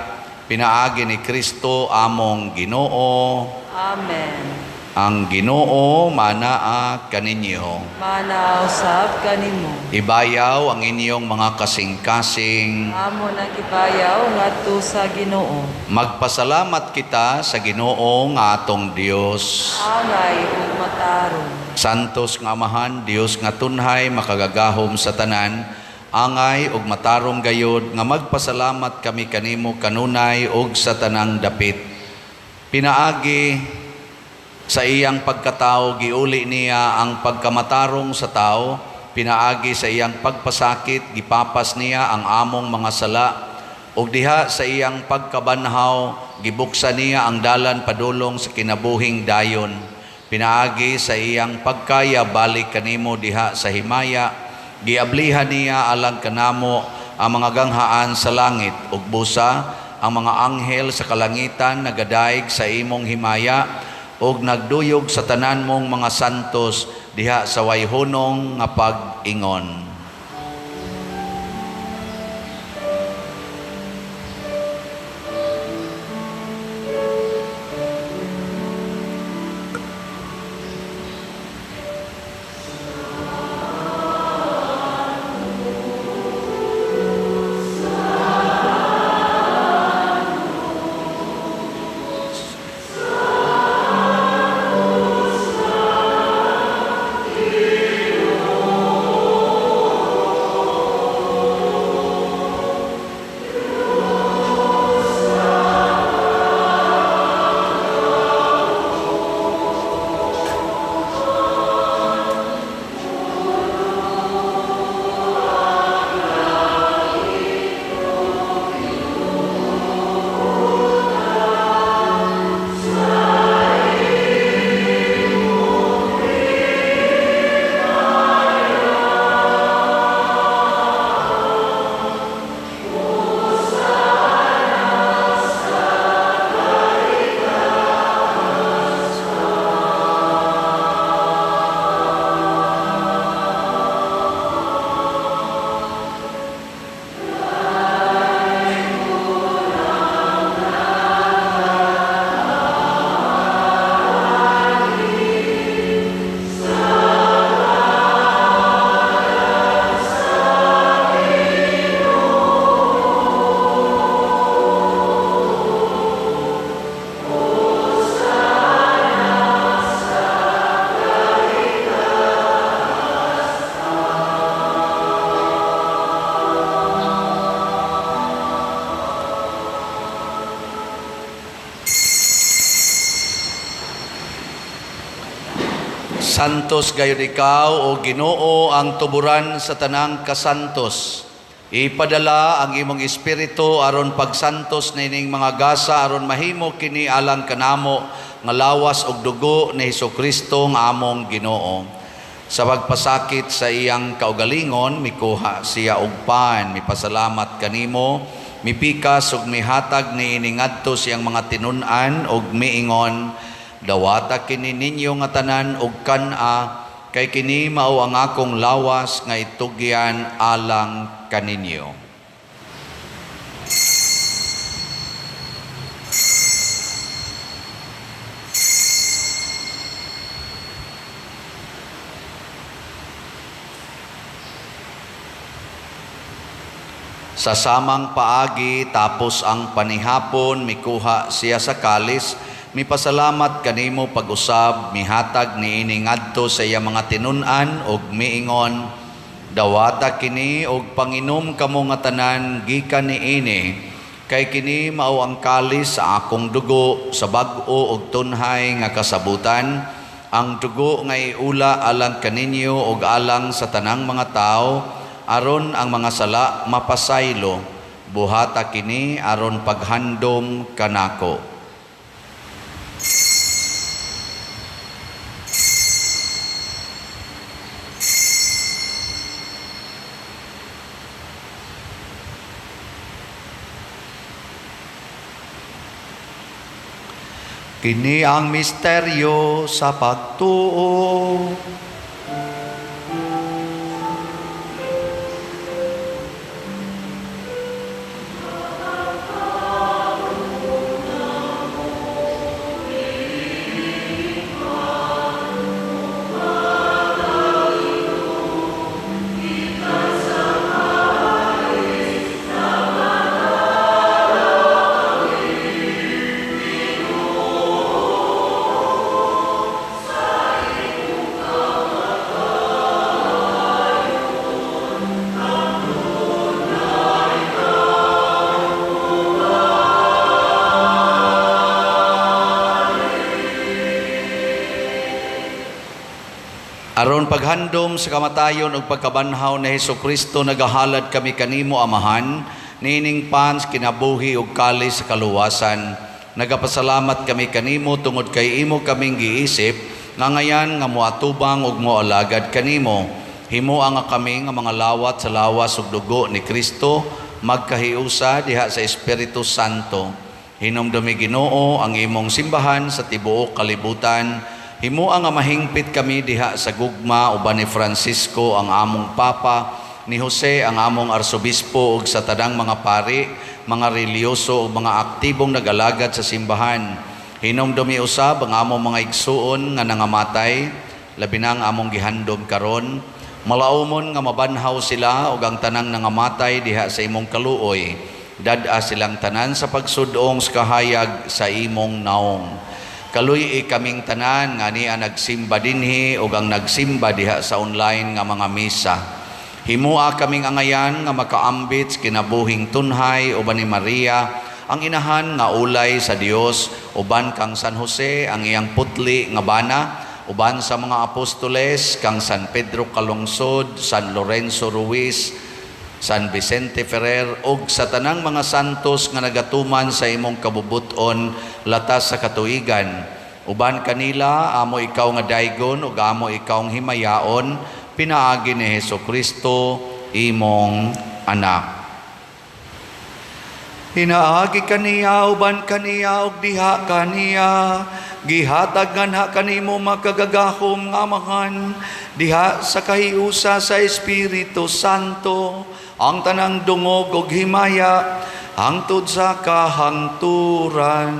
pinaagi ni Kristo among Ginoo. Amen. Ang Ginoo manaa kaninyo. Mana usab kanimo. Ibayaw ang inyong mga kasing-kasing. Amo nang gibayaw ngadto sa Ginoo. Magpasalamat kita sa Ginoo nga atong Dios. Angay ug matarong. Santos nga Amahan, Dios nga tunhay, makagagahom sa tanan, angay ug matarong gayod nga magpasalamat kami kanimo kanunay ug sa tanang dapit. Pinaagi sa iyang pagkatao, giuli niya ang pagkamatarong sa tao, pinaagi sa iyang pagpasakit, gipapas niya ang among mga sala, ug diha sa iyang pagkabanhaw, gibuksan niya ang dalan padulong sa kinabuhing dayon. Pinaagi sa iyang pagkaya balik kanimo diha sa himaya, giablihan niya alang kanamo ang mga ganghaan sa langit ug busa ang mga anghel sa kalangitan nagadaig sa imong himaya ug nagduyog sa tanan mong mga santos diha sa wayhunong nga pag-ingon. Santos gayud ikaw o Ginoo ang tuburan sa tanang kasantos. Ipadala ang imong espiritu aron pagsantos nining mga gasa aron mahimo kini alang kanamo nga lawas ug dugo ni Hesukristo nga among Ginoo. Sa pagpasakit sa iyang kaugalingon, mikuha siya og pan, mipasalamat kanimo, mipikas ug mihatag niini ngadto siyang mga tinun-an ug miingon, dawata kini ninyo nga tanan ug kan-a, kay kini mao ang akong lawas nga itugyan alang kaninyo. Sa samang paagi, tapos ang panihapon, mikuha siya sa kalis, mipasalamat kanimo pag-usab, mihatag niini ngadto sa iya mga tinun-an ug miingon, dawata kini og panginom kamo nga tanan gikan niini, kay kini mao ang kalis sa akong dugo sa bag-o ug tunhay nga kasabutan, ang dugo nga iula alang kaninyo ug alang sa tanang mga tawo, aron ang mga sala mapasaylo. Buhata kini aron paghandom kanako. Kini ang misteryo sa pagtuo. Aron paghandom sa kamatayon ug pagkabanhaw ni Hesukristo, nagahalad kami kanimo, Amahan, niining pans kinabuhi ug kalis sa kaluwasan. Nagapasalamat kami kanimo tungod kay imo kaming giisip nga ngayan nga moatubang ug moalagad kanimo. Himoa nga kami nga mga lawat sa lawas ug dugo ni Kristo magkahiusa diha sa Espiritu Santo. Hinumdumi, Ginoo, ang imong simbahan sa tibuok kalibutan. Himoa nga mahingpit kami diha sa gugma uban ni Francisco ang among Papa, ni Jose ang among Arsobispo ug sa tanang mga pari, mga relihiyoso ug mga aktibong nagalagad sa simbahan. Hinumdumi usab ang among mga igsuon nga nangamatay, labi na ang among gihandom karon. Malaumon nga mabanhaw sila ug ang tanang nangamatay diha sa imong kaluoy. Dad-a silang tanan sa pagsudong sa kahayag sa imong naong. Kaluy-i kaming tanan nga ania nagsimba dinhi ug ang nagsimba diha sa online nga mga misa. Himoa kaming angayan nga makaambit sa kinabuhing tunhay uban ni Maria, ang inahan nga ulay sa Dios, uban kang San Jose ang iyang putli nga bana, uban sa mga apostoles kang San Pedro Calungsod, San Lorenzo Ruiz, San Vicente Ferrer ug sa tanang mga santos nga nagatuman sa imong kabubuton latas sa katuigan. Uban kanila amo ikaw nga daygon ug amo ikaw himayaon pinaagi ni Hesukristo imong anak. Pinaagi kaniya, uban kaniya ug diha kaniya, gihatag nganha kanimo makagagahom nga Amahan diha sa kahiusa sa Espiritu Santo ang tanang dungog ug himaya hangtod sa kahangturan.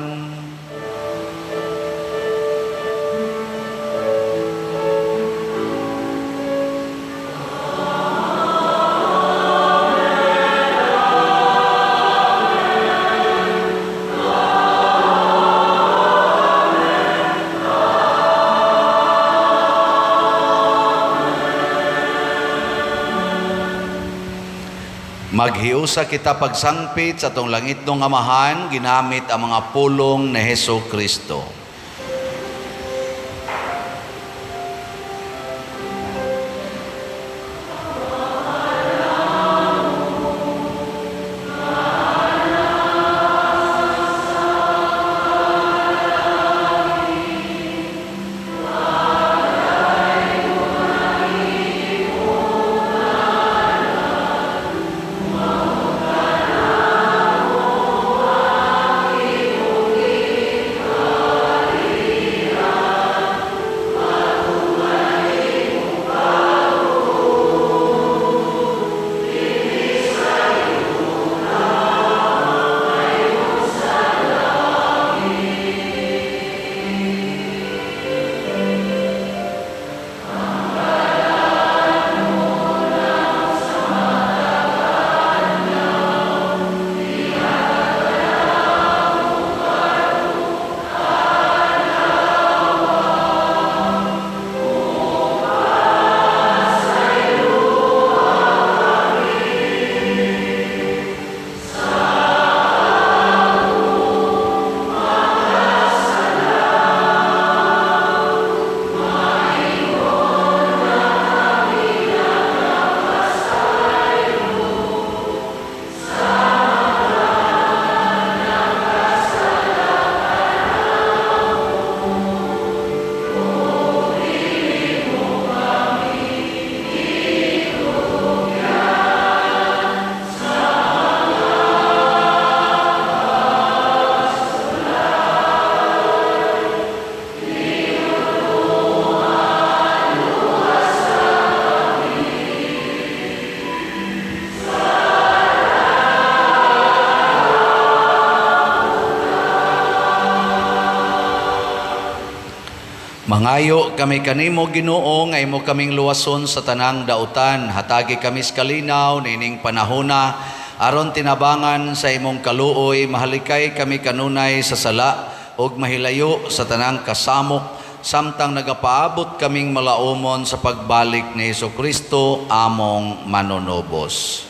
Maghiusa kita pagsangpit sa atong langitnong Amahan ginamit ang mga pulong ni Hesu Kristo. Mangayo kami kanimo, Ginoo, nga imo kaming luwason sa tanang dautan. Hatagi kami sa kalinaw niining panahona aron tinabangan sa imong kaluoy, mahalikay kami kanunay sa sala ug mahilayo sa tanang kasamok samtang nagapaabot kaming malaumon sa pagbalik ni Hesukristo among manunubos.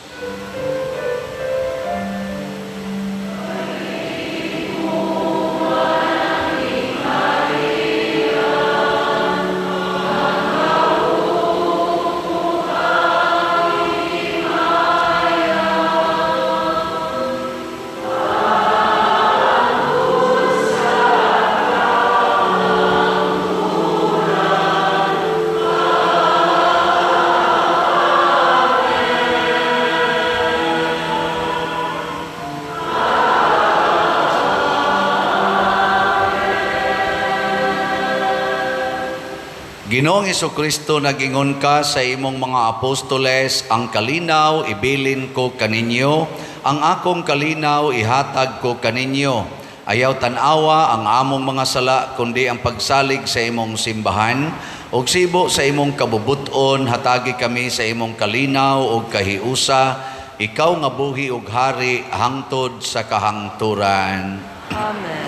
Ginoong Hesukristo, nagingon ka sa imong mga apostoles, "Ang kalinaw ibilin ko kaninyo, ang akong kalinaw ihatag ko kaninyo. Ayaw tan-awa ang among mga sala, kundi ang pagsalig sa imong simbahan. Ug sibo sa imong kabubuton, hatagi kami sa imong kalinaw ug kahiusa, ikaw nga buhi ug hari hangtod sa kahangturan." Amen.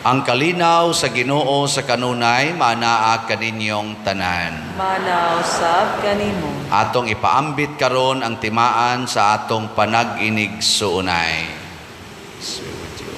Ang kalinaw sa Ginoo sa kanunay maanaa kaninyong tanan. Manaa usab kanimo. Atong ipaambit karon ang timaan sa atong panag-inigsuonay. Peace be with you.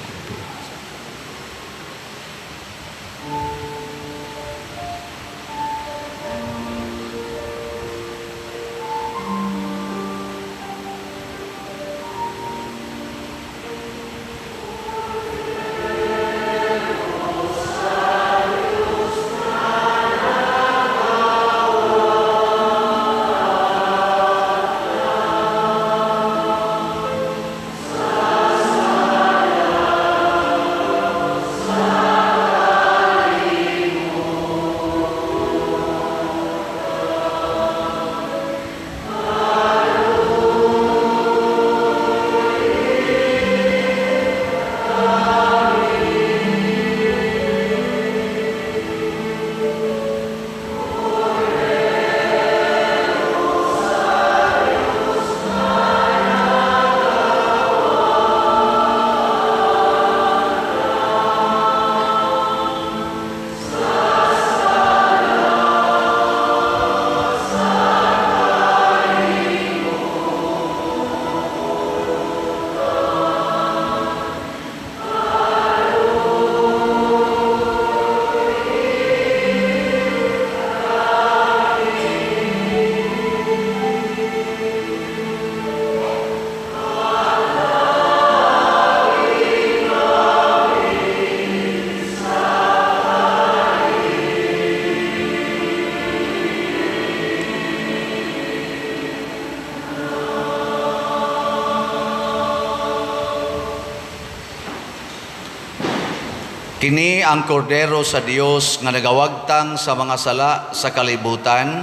Kini ang kordero sa Dios nga nagawagtang sa mga sala sa kalibutan.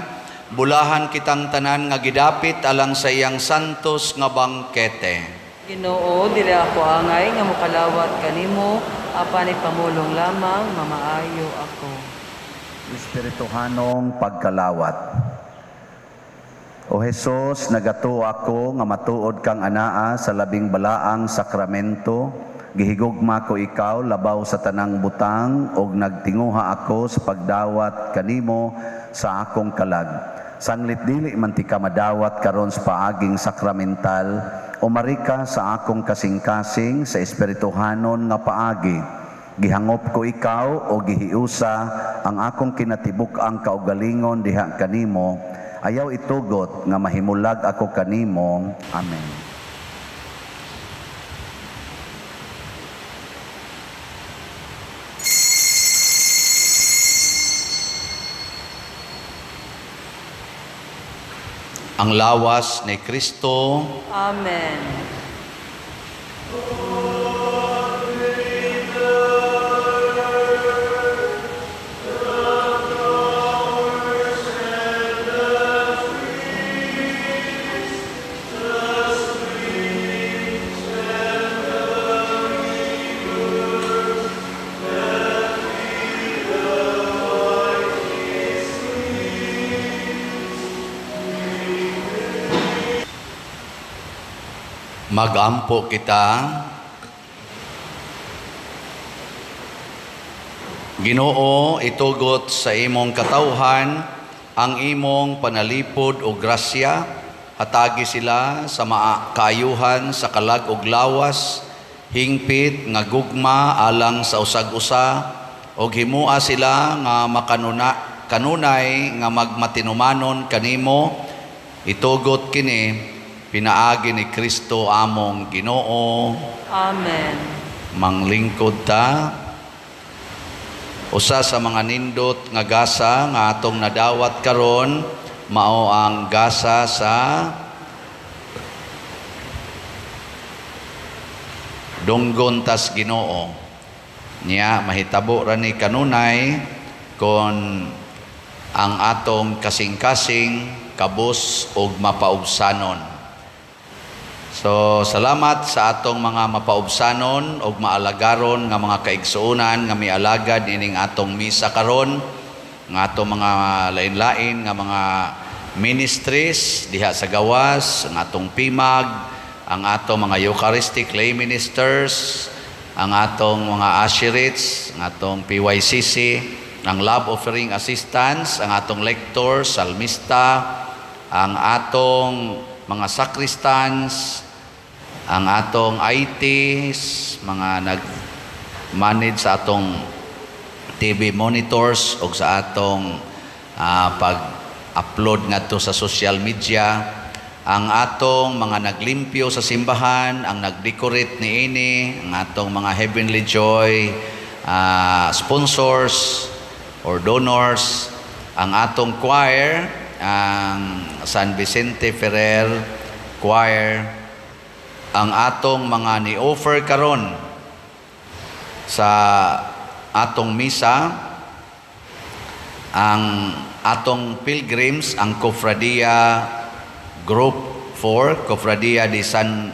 Bulahan kitang tanan nga gidapit alang sa iyang santos nga bangkete. Ginoo, dili ako angay nga mokalawat kanimo, apan ipamulong lamang mamaayo ako. Espirituhanong pagkalawat. O Hesus, nagatuo ako nga matuod kang anaa sa labing balaang sakramento. Gihigugma ko ikaw labaw sa tanang butang ug nagtinguha ako sa pagdawat kanimo sa akong kalag. Sanglit dili man ti ka madawat karon sa paaging sakramental, umari ka sa akong kasing-kasing sa espirituhanon nga paagi. Gihangop ko ikaw o gihiusa ang akong kinatibuk-ang kaugalingon diha kanimo. Ayaw itugot nga mahimulag ako kanimo. Amen. Ang lawas ni Kristo. Amen. Magampo kita. Ginoo, itugot sa imong katawhan ang imong panalipod o grasya, hatagi sila sa kaayuhan sa kalag ug lawas, hingpit nga gugma alang sa usag-usa, ug himua sila nga makanuna, kanunay nga magmatinumanon kanimo. Itugot kini pinaagi ni Kristo among Ginoo. Amen. Manglingkod ta. Usa sa mga nindot nga gasa nga atong nadawat karon mao ang gasa sa Dunggon tas Ginoo. Nya mahitabo ra ni kanunay kon ang atong kasing-kasing kabus ug mapaubsanon. So salamat sa atong mga mapaubsanon ug maalagaron nga mga kaigsuonan nga mialagad ining atong misa karon, nga atong mga lain-lain nga mga ministries diha sa gawas, ang atong PIMAG, ang atong mga Eucharistic lay ministers, ang atong mga usherates, ang atong PYCC, ang love offering assistants, ang atong lectors, salmista, ang atong mga sacristans, ang atong ITs, mga nag-manage sa atong TV monitors o sa atong pag-upload ngadto sa social media, ang atong mga naglimpyo sa simbahan, ang nag-decorate niini, ang atong mga Heavenly Joy sponsors or donors, ang atong choir, ang San Vicente Ferrer Choir, ang atong mga ni-offer karon sa atong misa, ang atong pilgrims, ang Cofradia Group 4, Cofradia de San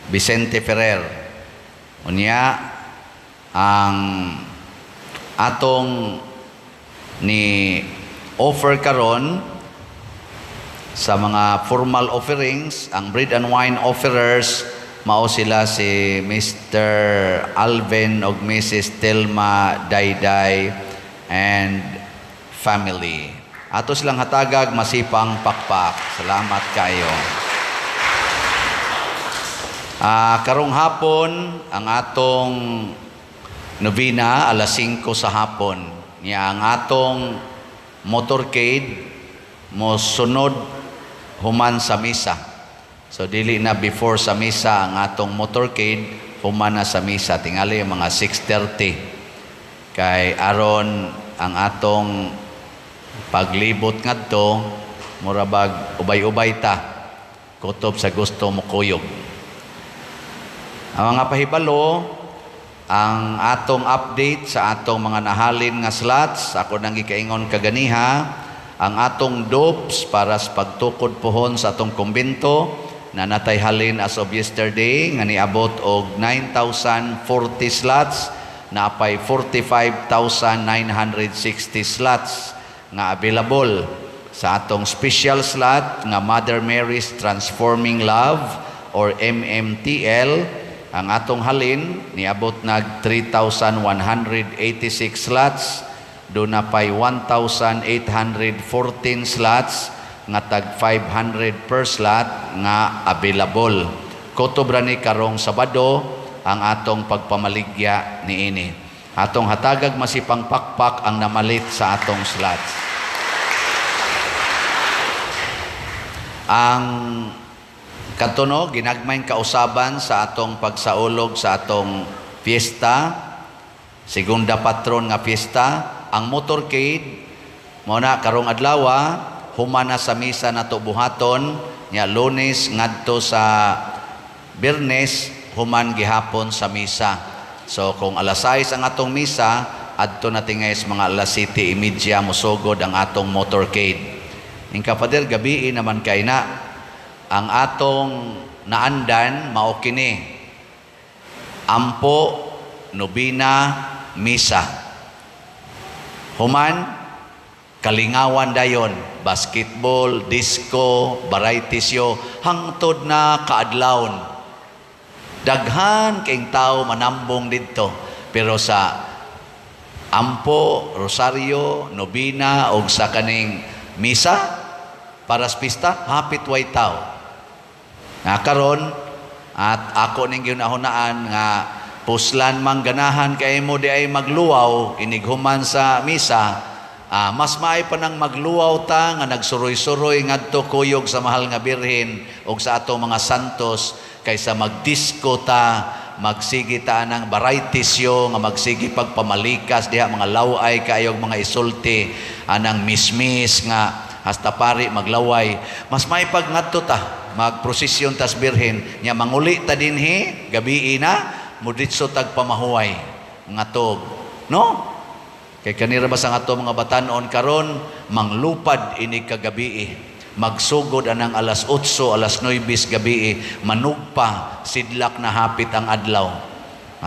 Vicente Ferrer. Unya, ang atong ni offer karon sa mga formal offerings, ang bread and wine offerers, mao sila si Mr. Alvin og Mrs. Telma Dayday and family. Ato silang hatagag masipang pakpak. Salamat kayo. Karong hapon ang atong novena alas 5 sa hapon. Niya ang atong motorcade mo sunod human sa misa. So dili na before sa misa ang atong motorcade, human na sa misa tingali mga 6:30. Kay aron ang atong paglibot ngadto mura bag ubay-ubay ta kutob sa gusto mo kuyog. Ang mga pahibalo, ang atong update sa atong mga nahalin nga slots, ako nang gikaingon kaganiha, ang atong dopes para sa pagtukod pohon sa atong kumbento na natay halin as of yesterday nga niabot og 9,040 slots, naapay 45,960 slots nga available sa atong special slot nga Mother Mary's Transforming Love or MMTL. Ang atong halin niabot nag 3,186 slots, doon na pay 1,814 slots nga tag 500 per slot nga available. Kutob ra ni karong Sabado ang atong pagpamaligya niini. Atong hatagag masipang pakpak ang namalit sa atong slots. Ang katuno ginagmayng kausaban sa atong pagsaulog sa atong fiesta, segunda patron nga fiesta, ang motorcade mo na karong adlaw humana sa misa nato buhaton nya Lunes ngadto sa Biyernes human gihapon sa misa. So kung alas 6 ang atong misa, adto na tingay sa mga alas 7:30 mosugod ang atong motorcade. Ingka Father, gabii naman kay na ang atong naandan mao kini. Ampo, nobina, misa. Human, kalingawan dayon, basketball, disco, variety show, hangtod na kaadlawon. Daghan kayong tao manambong didto. Pero sa ampo, rosaryo, nobina og sa kaning misa para sa pista, hapit way tao. Nga karon at ako ning gihunahunaan nga puslan mang ganahan kay mo di ay magluwaw inighuman sa misa, mas maay pa nang magluwaw ta nga nagsuroy-suroy ngadto kuyog sa Mahal nga Birhen og sa atong mga santos kaysa magdisko ta, magsige ta ng variety show nga magsige pagpamalikas diha, mga laway kaayog mga isulti anang mismis nga hasta pari maglaway. Mas may pag ngadto ta magprosesyon tas Birhen nya, manguli ta dinhi gabii na, muditso tag pamahuway ngatog, no? Kay kanira ba sa ato mga batanon karon, manglupad ini kagabii, magsugod anang alas 8, alas 9 gabi, manugpa, sidlak na hapit ang adlaw.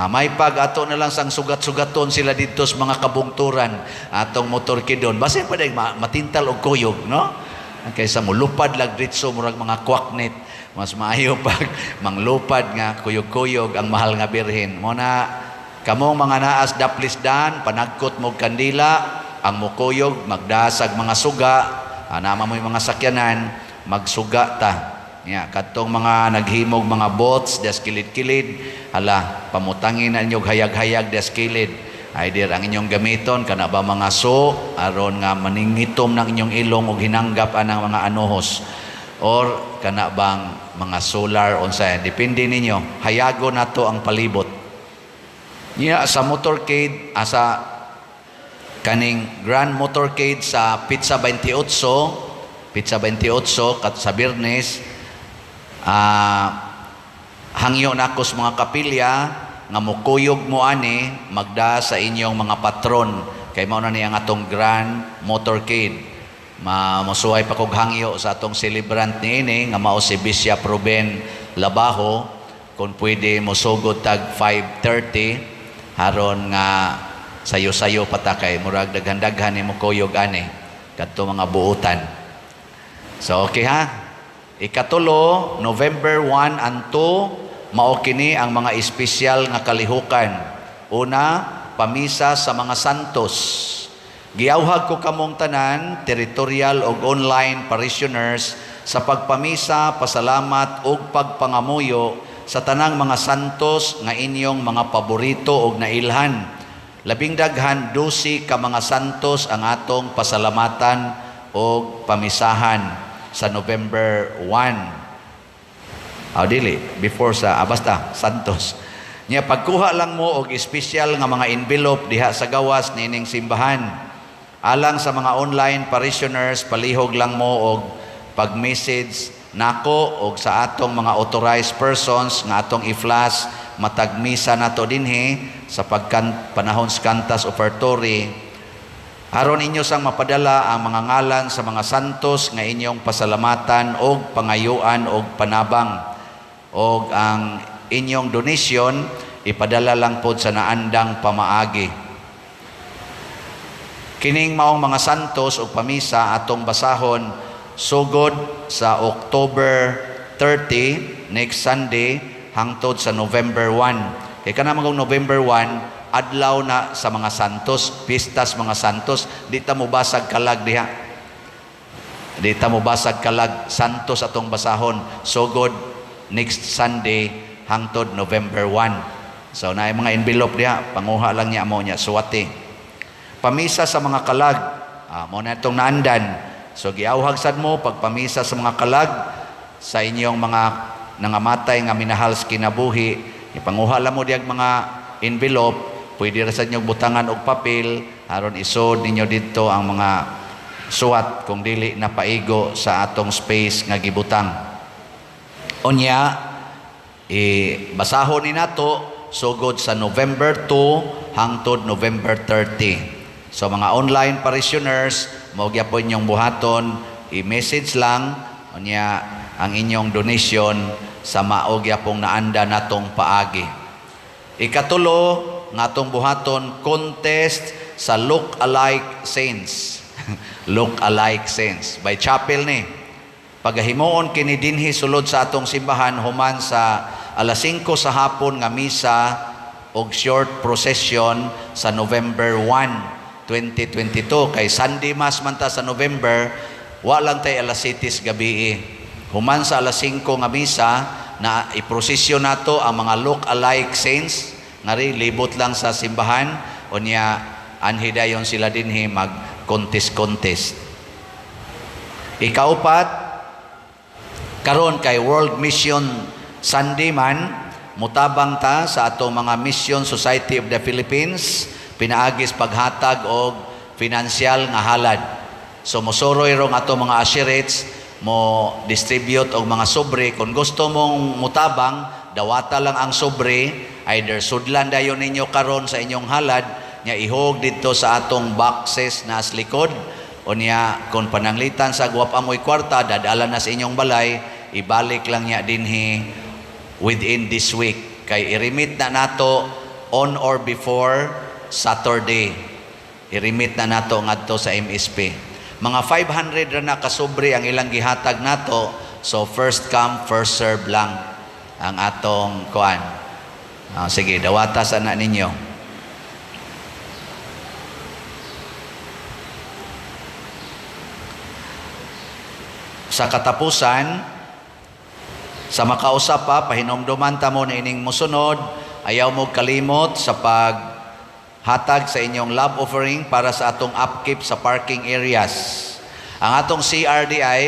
May pag ato na lang sang sugat-sugaton sila dito sa mga kabungturan atong motorkidon, basin pa matintal og kuyog, no? Kaysa mulupad lag ditso murag mga kwaknit, mas maayo pag manglupad nga kuyog-kuyog ang Mahal nga Birhen. Mo na kamong mga naas daplisdan, panagkot mo kandila, ang mukuyog magdasag mga suga, nama mo yung mga sakyanan, magsuga ta. Ya, kadtong mga naghimog mga boats des kilid-kilid, hala, pamutangin na inyong hayag-hayag des kilid. Either ang inyong gamiton kana ba mga so aron nga maningitom ng inyong ilong og hinanggap anang mga anohos, or kana bang mga solar, unsa, depende ninyo. Hayago nato ang palibot. Nya sa motorcade, asa kaning Grand Motorcade sa Petsa 28, Petsa 28 kat sa Biyernes, hangyo nako sa mga kapilya nga mukuyog mo ani, magda sa inyong mga patron kay mao na ni ang atong Grand Motorcade. Ma mosuway pa kog hangyo sa atong celebrant niini nga mao si Bishop Ruben Labajo kung pwede mosugod tag 5:30 haron nga sayo-sayo pa ta kay murag daghan-daghan ni mokuyog ani kadto mga buutan. So okay ha. Ikatulo, November 1 and 2, mao kini ang mga espesyal nga kalihukan. Una, pamisa sa mga santos. Giawhag ko kamong tanan, territorial ug online parishioners, sa pagpamisa, pasalamat ug pagpangamuyo sa tanang mga santos nga inyong mga paborito ug nailhan. Labing daghan, 12 ka mga santos ang atong pasalamatan og pamisahan sa November 1. Ah, dili, before sa, basta, santos. Nya pagkuha lang mo og espesyal nga mga envelope diha sa gawas nining simbahan. Alang sa mga online parishioners, palihog lang mo og pag-message nako og sa atong mga authorized persons nga atong i-flash matag misa nato dinhi sa pagkan panahon sa kantas offertory aron inyo sang mapadala ang mga ngalan sa mga santos nga inyong pasalamatan og pangayuan og panabang, og ang inyong donation ipadala lang pod sa naandang pamaagi. Kining maong mga santos ug pamisa atong basahon sugod sa October 30, next Sunday, hangtod sa November 1. Kay kana magong November 1, adlaw na sa mga santos, pistas mga santos, di ta mo basag kalag diha. Di ta mo basag kalag, santos atong basahon sugod next Sunday hangtod November 1. So naay mga envelope diha, panguha lang niya mo niya suwati. Pamisa sa mga kalag, mo na itong naandan. So giawhag sad mo pagpamisa sa mga kalag sa inyong mga nangamatay nga minahal sa kinabuhi, ipanguha lang mo diyag mga envelope, pwede ra sa inyong butangan og papel aron isod ninyo didto ang mga suwat kung dili na paigo sa atong space nga gibutang. Unya, i basahon ni nato sugod sa November 2 hangtod November 30. So mga online parishioners, mao gyapon inyong buhaton, i-message lang unya ang inyong donation sa mao gyapong naanda natong paagi. Ikatulo nga atong buhaton, contest sa Look Alike Saints. Look Alike Saints by chapel ni. Pagahimuon kini dinhi sulod sa atong simbahan human sa alas 5 sa hapon nga misa og short procession sa November 1, 2022. Kay Sunday Mass man ta sa November, wa lang tay alas 7 gabi. Human sa alas 5 nga misa na iprosesyon nato ang mga look-alike saints ngari libot lang sa simbahan, unya anhi dayon sila dinhi mag contest-contest. Ikaupat, karon kay World Mission Sunday man, mutabang ta sa atong mga Mission Society of the Philippines pinaagis paghatag og financial nga halad. So mosoroy rong ato mga usherates mo distribute og mga sobre. Kung gusto mong mutabang, dawata lang ang sobre, either sudlan dayon ninyo karon sa inyong halad nya ihog didto sa atong boxes na sa likod. Unya kung pananglitan sa guwap amoy kwarta, dadala na sa inyong balay, ibalik lang niya dinhi within this week kay i-remit na nato on or before Saturday. I-remit na nato ngadto sa MSP. Mga 500 ra na kasobre ang ilang gihatag nato, so first come first serve lang ang atong kuan. Sige, dawata sa na ninyo. Sa katapusan, sa makausap pa, pahinomduman ta mo na ining musunod, ayaw mo kalimot sa paghatag sa inyong love offering para sa atong upkeep sa parking areas. Ang atong CRDI,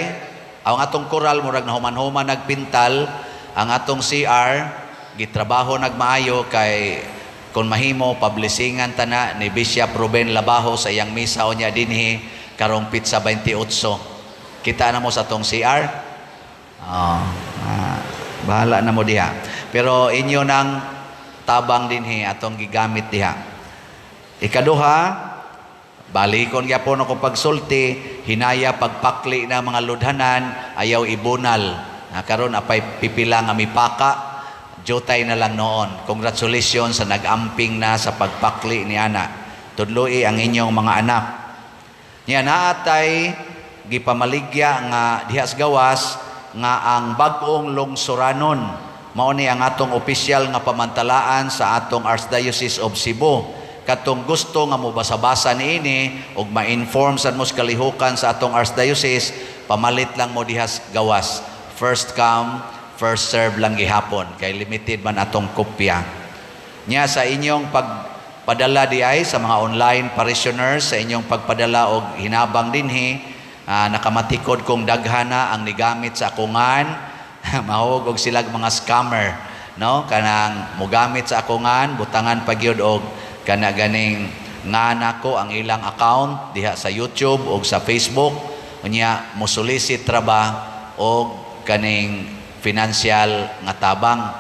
ang atong koral, murag nahuman-human nagpintal, ang atong CR, gitrabaho nagmaayo kay kung mahimo, publishingan tana ni Bishop Ruben Labajo sa iyang misa unya dinhi karong pitsa 28. Kita na mo sa atong CR? Oh, bahala na mo diha. Pero inyo nang tabang dinhi atong gigamit diha. Ikaduha, balikon gyapon ako pagsulti, hinaya pagpakli na mga ludhanan, ayaw ibunal. Karon apay pipila nga mipaka, jutay na lang noon. Congratulations sa nag-amping na sa pagpakli ni ana. Tudloi ang inyong mga anak. Nya naatay gipamaligya nga diha sa gawas nga ang bag-ong lungsuranon mao ni ang atong opisyal nga pamantalaan sa atong Archdiocese of Cebu. Katong gusto nga mobasa-basa niini ug ma-inform sad mo sa kalihukan sa atong Archdiocese, pamalit lang mo diha sa gawas. First come, first serve lang gihapon kay limited man atong kopya. Nya sa inyong pagpadala di ay sa mga online parishioners, sa inyong pagpadala og hinabang dinhi, nakamatikod kong daghana ang nigamit sa akungan, mahog og silag mga scammer, no? Kanang mogamit sa akungan, butangan pa gyud og kana ganing nga nako ang ilang account diha sa YouTube og sa Facebook, unya mosolicit ra ba og kaning financial nga tabang.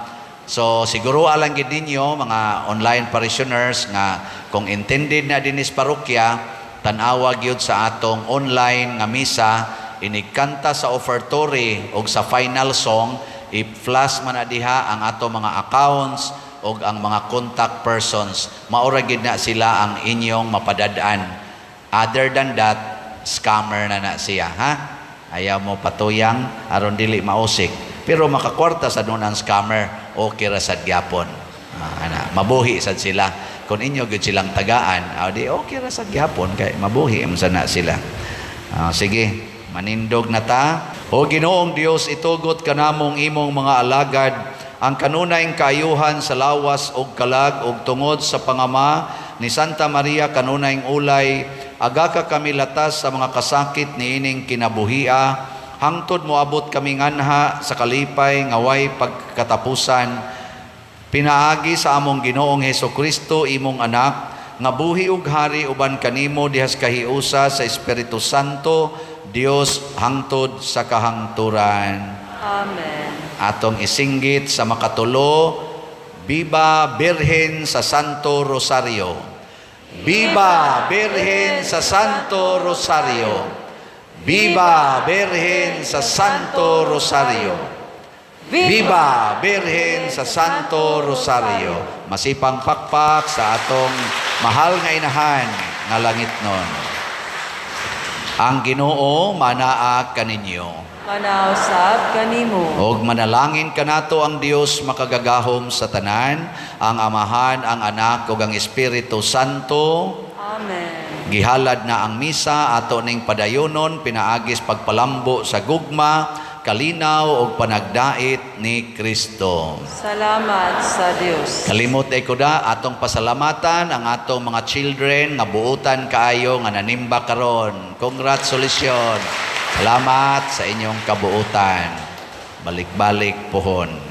So siguro alang gid ninyo mga online parishioners nga kung intended na dinis parokya, tan-awa gyud sa atong online nga misa, inigkanta sa offertory og sa final song, i-flash man na diha ang ato mga accounts og ang mga contact persons. Maura gid na sila ang inyong mapadad-an. Other than that, scammer na na siya, ha? Ayaw mo patuyang aron dili mausik. Pero makakwarta sa doon ang scammer, okay ra sad gyapon. Ana, mabuhi sad sila. Kung inyo gyud silang tagaan, di okay ra sad gyapon kay mabuhi man sana sila. Sige, manindog na ta. O Ginoong Dios, itugot kanamong imong mga alagad ang kanunayng kaayuhan sa lawas og kalag og tungod sa pangama ni Santa Maria kanunayng ulay, aga ka kami latas sa mga kasakit niining kinabuhia, hangtod moabot kami nganha sa kalipay nga way pagkatapusan. Pinaagi sa among Ginoong Heso Kristo, imong anak, nga buhi ug hari uban kanimo dihas kahiusa sa Espiritu Santo, Dios hangtod sa kahangturan. Amen. Atong isinggit sa makatulo, Viva Birhen sa Santo Rosario. Viva Birhen sa Santo Rosario. Viva Birhen sa Santo Rosario. Viva Birhen sa Santo Rosario. Masipang pakpak sa atong mahal nga inahan nga langit nun. Ang Ginoo manaa kaninyo. Manausab kanimo. Og manalangin kanato ang Dios makagagahom sa tanan, ang Amahan, ang Anak ug ang Espiritu Santo. Amen. Gihalad na ang misa, ato ning padayonon pinaagis pagpalambo sa gugma, kalinaw ug panagdait ni Kristo. Salamat sa Dios. Kalimot ay kuda atong pasalamatan ang atong mga children nga buutan kaayo nga nanimba karon. Congratulations. Salamat sa inyong kabuutan. Balik-balik pohon.